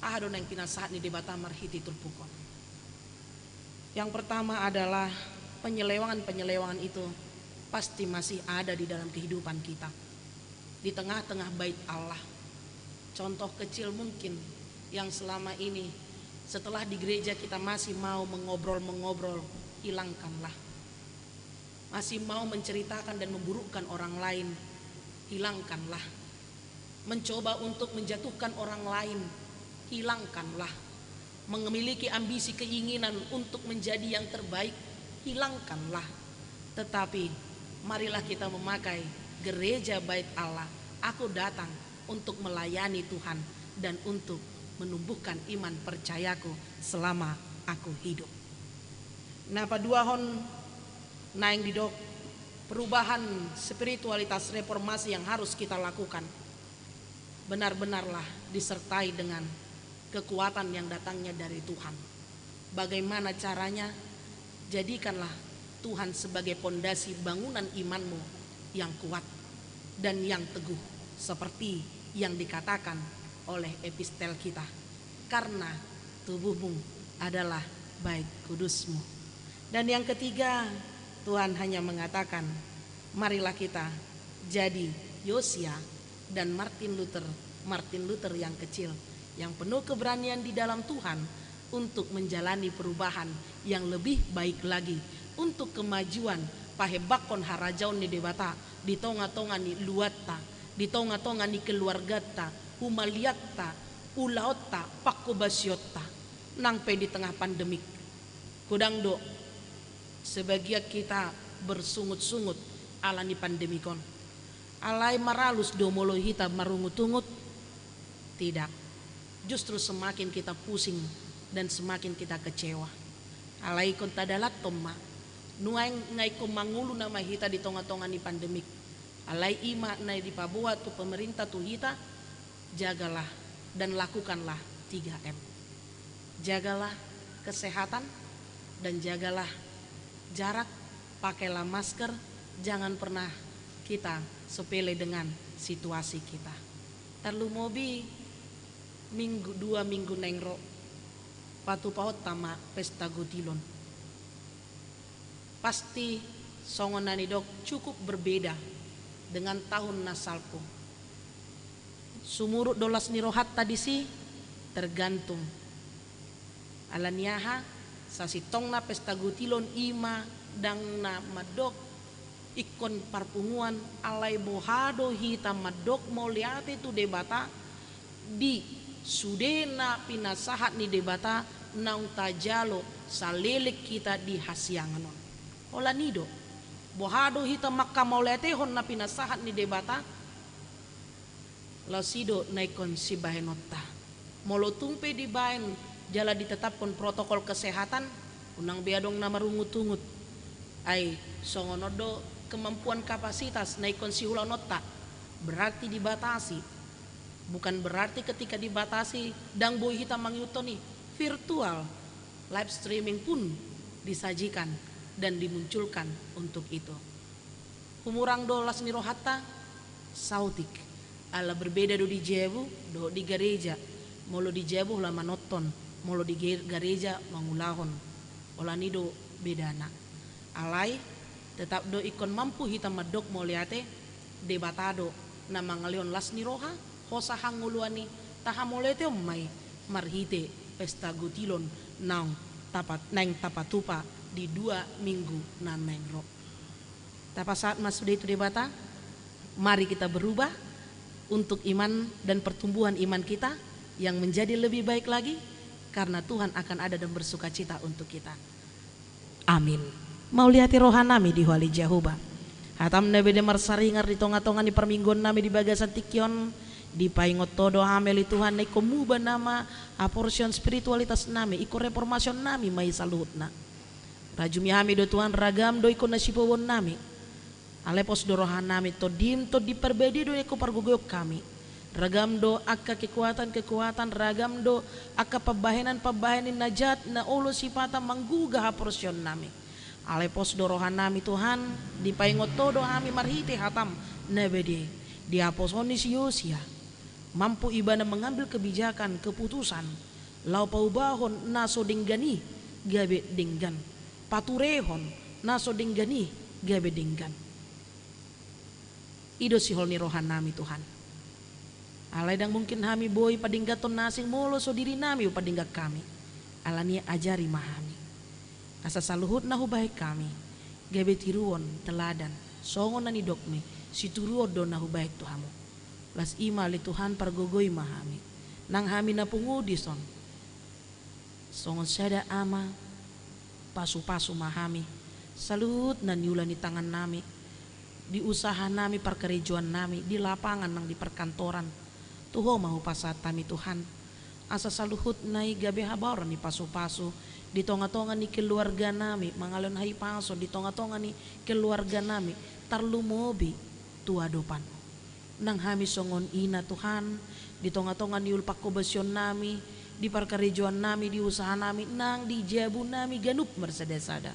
aha do naeng pinasahat ni Debata marhite turpuk on? Yang pertama adalah penyelewengan-penyelewengan itu pasti masih ada di dalam kehidupan kita. Di tengah-tengah bait Allah. Contoh kecil mungkin yang selama ini, setelah di gereja kita masih mau mengobrol-mengobrol, hilangkanlah. Masih mau menceritakan dan memburukkan orang lain, hilangkanlah. Mencoba untuk menjatuhkan orang lain, hilangkanlah. Memiliki ambisi keinginan untuk menjadi yang terbaik, hilangkanlah. Tetapi marilah kita memakai gereja bait Allah. Aku datang untuk melayani Tuhan dan untuk menumbuhkan iman percayaku selama aku hidup. Na paduahon naeng didok, perubahan spiritualitas reformasi yang harus kita lakukan benar-benarlah disertai dengan kekuatan yang datangnya dari Tuhan. Bagaimana caranya? Jadikanlah Tuhan sebagai pondasi bangunan imanmu yang kuat dan yang teguh, seperti yang dikatakan oleh epistel kita, karena tubuhmu adalah bait kudusmu. Dan yang ketiga, Tuhan hanya mengatakan, marilah kita jadi Yosia dan Martin Luther, Martin Luther yang kecil, yang penuh keberanian di dalam Tuhan untuk menjalani perubahan yang lebih baik lagi untuk kemajuan pahebakkon harajaon ni Debata di tonga-tonga ni luatta, di tonga-tonga ni keluargatta, humaliatta, ulaonta, panghobasionta, nang pe di tengah pandemik. Godang do sebagian kita bersungut-sungut ala ni pandemik on. Alai maralus do molo hita marungut-ungut? Tidak. Justru semakin kita pusing dan semakin kita kecewa. Alai ingkon tadalathon ma, nuaeng nga ingkon mangolu nama hita di tonga-tonga ni pandemik. Alai i ma na dipaboa tu pemerintah tu hita, jagalah dan lakukanlah tiga M. Jagalah kesehatan dan jagalah jarak, pakailah masker, jangan pernah kita sepele dengan situasi kita. Tarlumobi minggu, dua minggu naeng ro, patupaonta ma pesta gotilon. Pasti songon na nidok cukup berbeda dengan tahun na salpu. Sumurut do las ni rohanta disi? Tergantung. Ala ni aha? Sasintongna pesta gutilon i ma ndang na mandok ingkon parpunguan, alai boha do hita mandok mauliate tu Debata di sude na pinasahat ni Debata naung tajalo saleleng hita di hasiangan on. Holan i do, boha do hita manghamauliatehon na pinasahat ni Debata? Laos i do na ingkon sibahenonta. Molo tung pe dibahen jala ditetaphon protokol kesehatan, unang be adong na marungutungut. Ai songon on do kemampuan, kapasitas na ingkon siulaononta. Berarti dibatasi. Bukan berarti ketika dibatasi ndang boi hita mangihuthon i. Virtual live streaming pun disajikan dan dimunculkan untuk itu. Humurang do las ni rohanta? Saotik. Ala berbeda do di jabu dohot di gareja. Molo di jabu holan manonton, molo di ge-, gareja mangulahon. Holan i do bedana. Alai tetap do ingkon mampu hita mandok mauliate. Debata do na mangalehon las ni roha, hosa hangoluan i, tahamauliateon ma i marhite pesta gutilon naung tapat-, naeng tapatupa di dua minggu na naeng ro. Tapasahat ma sude tu Debata. Mari kita berubah untuk iman dan pertumbuhan iman kita yang menjadi lebih baik lagi, karena Tuhan akan ada dan bersukacita untuk kita. Amin. Mauliate rohanami di Ho ale Jahowa. Hatam na bade marsaringar di tonga-tonga ni parmingguonnami di bagasan tingki on, dipaingot Ho do hami ale Tuhan, na ingkon muba nama haporseaon, spiritualitasnami, ingkon reformasionnami ma i saluhutna. Rajumi hami do Tuhan, ragam do ingkon na sipoboonnami. Alai pos do rohanami, TondiM, Tondi Parbadia do na ingkon pargogoion hami. Ragam do angka kekuatan-kekuatan, ragam do angka pambahenan-pambahenan na jat, na olo sipata manggugah haporseaonnami. Alai pos do rohanami Tuhan, dipaingot Ho do hami marhite hatam na badia i. Dihaposhon ni si Yosia, mampu ibana mengambil kebijakan, keputusan, laho paubahon na so denggan i gabe denggan, paturehon na so denggan i gabe denggan. I do sihol ni rohanami Tuhan. Alai ndang mungkin hami boi padengganhon na asing molo so dirinami hupadenggan hami. Ala ni i ajari ma hami, asa saluhut na hubahen hami gabe tiruon, teladan, songon na nidokmi, situruon do na hubahen tu hamu. Laos i ma ale Tuhan, pargogoi ma hami, nang hami na pungu dison. Songon sada ama, pasu-pasu ma hami saluhut na niula ni tangannami, di usahanami, parkarejoannami, di lapangan nang di perkantoran. Tu Ho ma hupasahat hami Tuhan, asa saluhutna i gabe habaoran ni pasu-pasu di tonga-tonga ni keluarganami, mangalehon hahipason di tonga-tonga ni keluarganami, tarlumobi tu adopan. Nang hami songon ina Tuhan, di tonga-tonga ni ulu panghobasionami, di parkarejoannami, di usahanami, nang di jabunami ganup marsada-sada.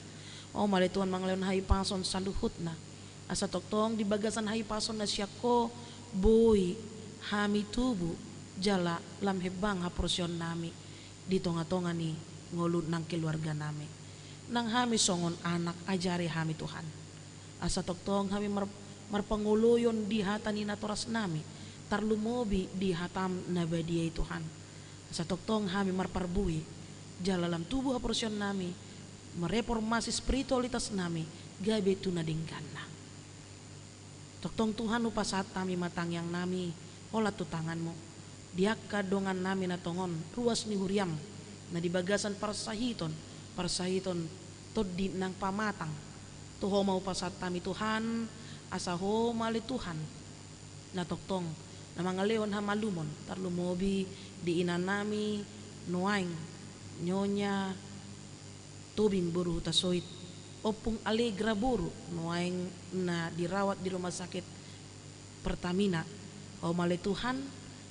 Ho ma ale Tuhan mangalehon hahipason saluhutna, asa tongtong di bagasan hahipason na sian Ho boi hami tubu jala lam hembang haporseaonnami di tonga-tonga ni ngolu nang keluarganami. Nang hami songon anak, ajari hami Tuhan, asa tongtong hami mar-, marpangoloion di hata ni natorasnami, tarlumobi di hataM na badia i Tuhan. Asa tongtong hami marparbue, jala lam tubu haporseaonnami, mareformasi spiritualitasnami gabe tu na dengganna. Tongtong Tuhan, hupasahat hami ma tangiangnami holan tu tanganMu, di angka dongannami na tongon ruas ni huriaM, na di bagasan parsahiton, parsahiton tondi nang pamatang. Tu Ho ma hupasahat hami Tuhan, asa Ho ma ale Tuhan na tongtong na mangalehon hamalumon, tarlumobi di inanami nuaeng, Nyonya Tobing boru Hutasoit, Ompung Alegra boru nuaeng na dirawat di rumah sakit Pertamina. Ho ma ale Tuhan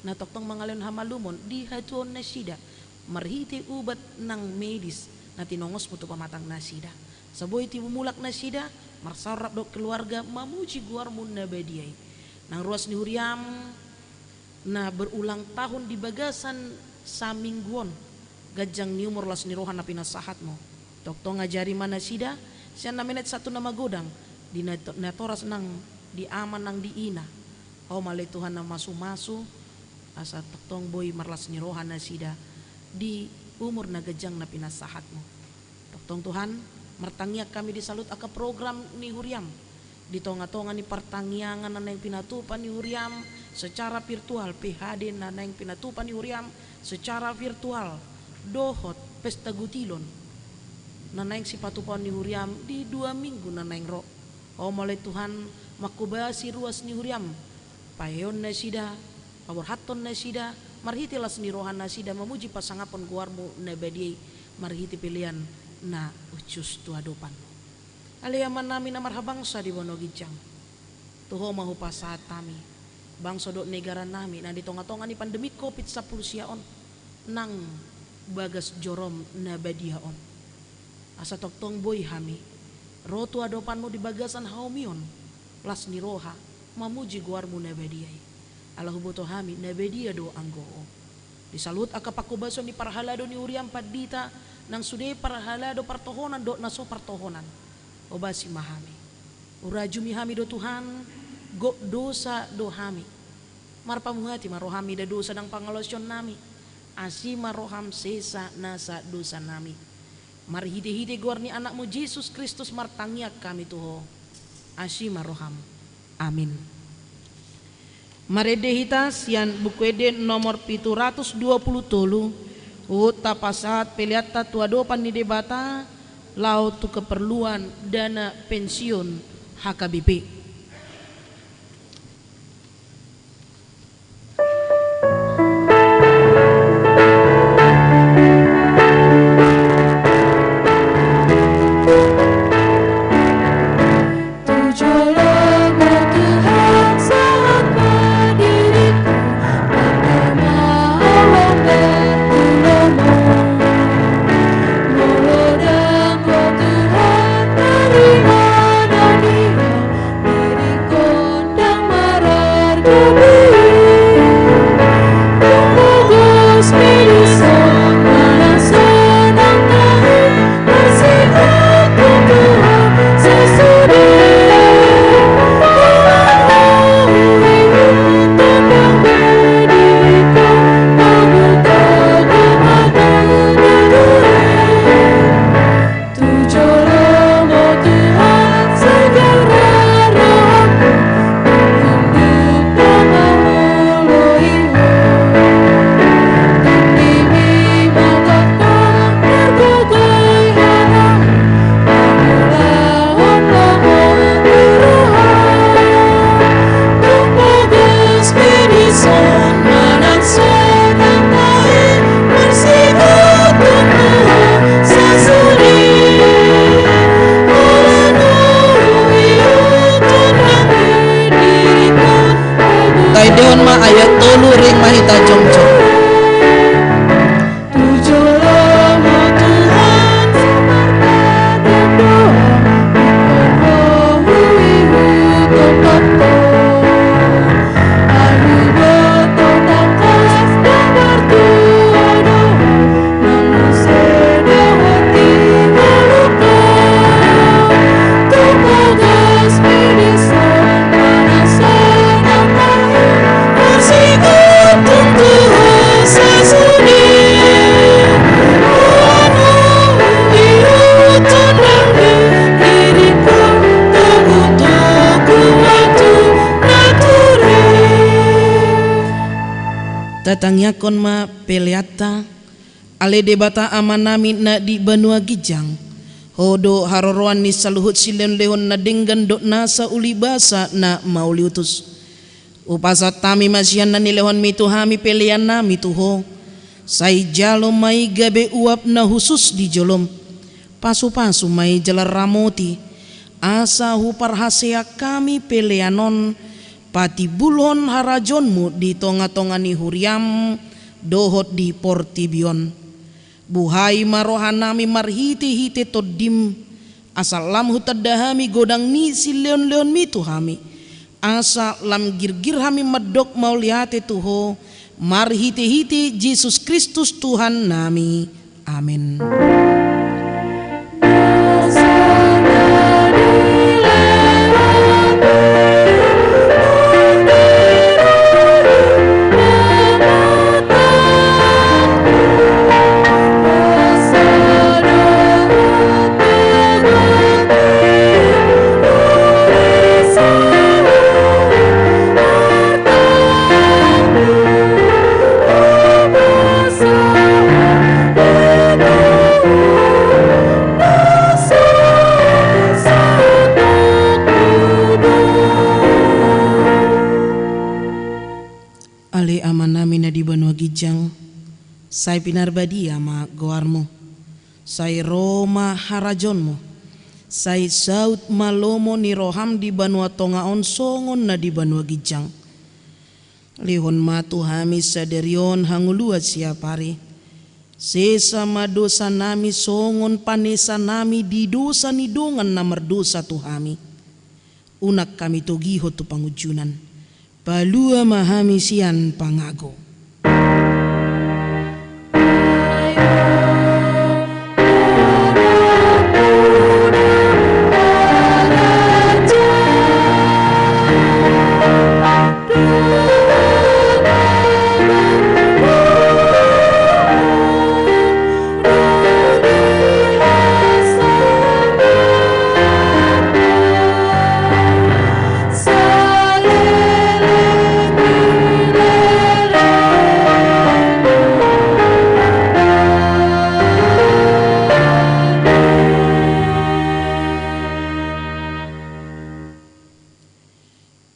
na tongtong mangalehon hamalumon di hatuaonnasida, marhite ubat nang medis na tinongosMu tu pamatangnasida. Asa boi tibu mulak nasida, marsaor rap dohot keluarga, mamuji goarMu na badia i. Nang ruas ni huriaM, na berulang tahun di bagasan saminggu on, ganjang ni umur, las ni roha na pinasahatMu. Tongtong ajari ma nasida, sian na menet sahat tu na magodang, di nat-, natoras nang di ama nang di ina. Ho ma ale Tuhan na mamasu-masu, asa tongtong boi marlas ni roha nasida di umur na ganjang na pinasahatmu. Tongtong Tuhan, martangiang hami di saluhut angka program ni huriam, di tonga-tonga ni partangiangan na naeng pinatupa ni huriam secara virtual, P H D na naeng pinatupa ni huriam secara virtual, dohot pesta gutilon na naeng sipatupaon ni huriam di dua minggu na naeng ro. Ho ma ale Tuhan, manghobasi ruas ni huriam, paeon nasida, paborhathon nasida, marhite las ni roha nasida mamuji pasangaphon goarmu na badia i, marhite pelean na hushus tu adopanmu. Ale Amanami na marhabangsa di banua ginjang, tu Ho ma hupasahat hami bangso dohot negara nami na di tonga-tonga ni pandemi covid sampulu sia on, nang bagas jorom na badia on. Asa tongtong boi hami ro tu adopanmu di bagasan hahomion, las ni roha, mamuji goarmu na badia i. Ala huboto hami na badia do anggo Ho. Di saluhut angka panghobason ni parhalado ni huriam pandita, nang sude parhalado partohonan dohot na so partohonan, hobasi ma hami. Hurajumi hami do Tuhan, gok dosa do hami. Marpamuhati ma roham mida dosa nang pangalaosionnami. Asi ma roham sesa nasa dosanami. Marhite-hite goar ni Anakmu Jesus Kristus martangiang hami tu Ho. Asi ma roham. Amin. Marende hita sian Buku Ende nomor pitu ratus dua pulu tolu, huhut tapasahat peleanta tu adopan ni Debata, laho tu keperluan dana pensiun H K B P. Taendehon ma ayat tolu, ring ma hita jongjong. Tatangiangkon ma peleanta. Ale Debata Amanami na di banua ginjang, Ho do haroroan ni saluhut silehon-lehon na denggan dohot nasa ulibasa na mauliutus. Hupasahat hami ma sian na nilehonmi tu hami peleannami tu Ho. Sai jalo ma i gabe uap na hushus di jolom. Pasu-pasu ma i jala ramoti, asa huparhaseang hami pelean on patimbulhon harajaonmu di tonga-tonga ni huriam dohot di portibi on. Buhai ma rohanami marhite-hite Tondim, asa lam hutanda hami godang ni silehon-lehonmi tu hami, asa lam girgir hami mandok mauliate tu Ho, marhite-hite Jesus Kristus Tuhannami. Amen. Nami na di banua ginjang, sai pinarbadia ma goarmu. Sai ro ma harajaonmu. Sai saut ma lomo ni roham di banua tonga on songon na di banua ginjang. Lehon ma tu hami sadari on hangoluan siapari. Sesa ma dosa nami songon panesa nami di dosa ni dongan na mardosa tu hami. Unang hami togihon tu pangunjunan. Palua ma hami sian pangago.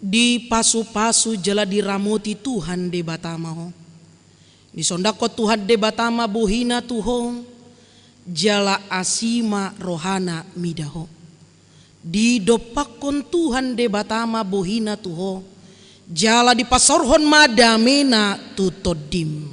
Dipasupasu jala diramoti Tuhan Debata ma ho. Disondangkon Tuhan Debata ma bohina tu ho, jala asi ma rohana mida ho. Didompakkon Tuhan Debata ma bohina tu ho, jala dipasaorhon ma damena tu tondim.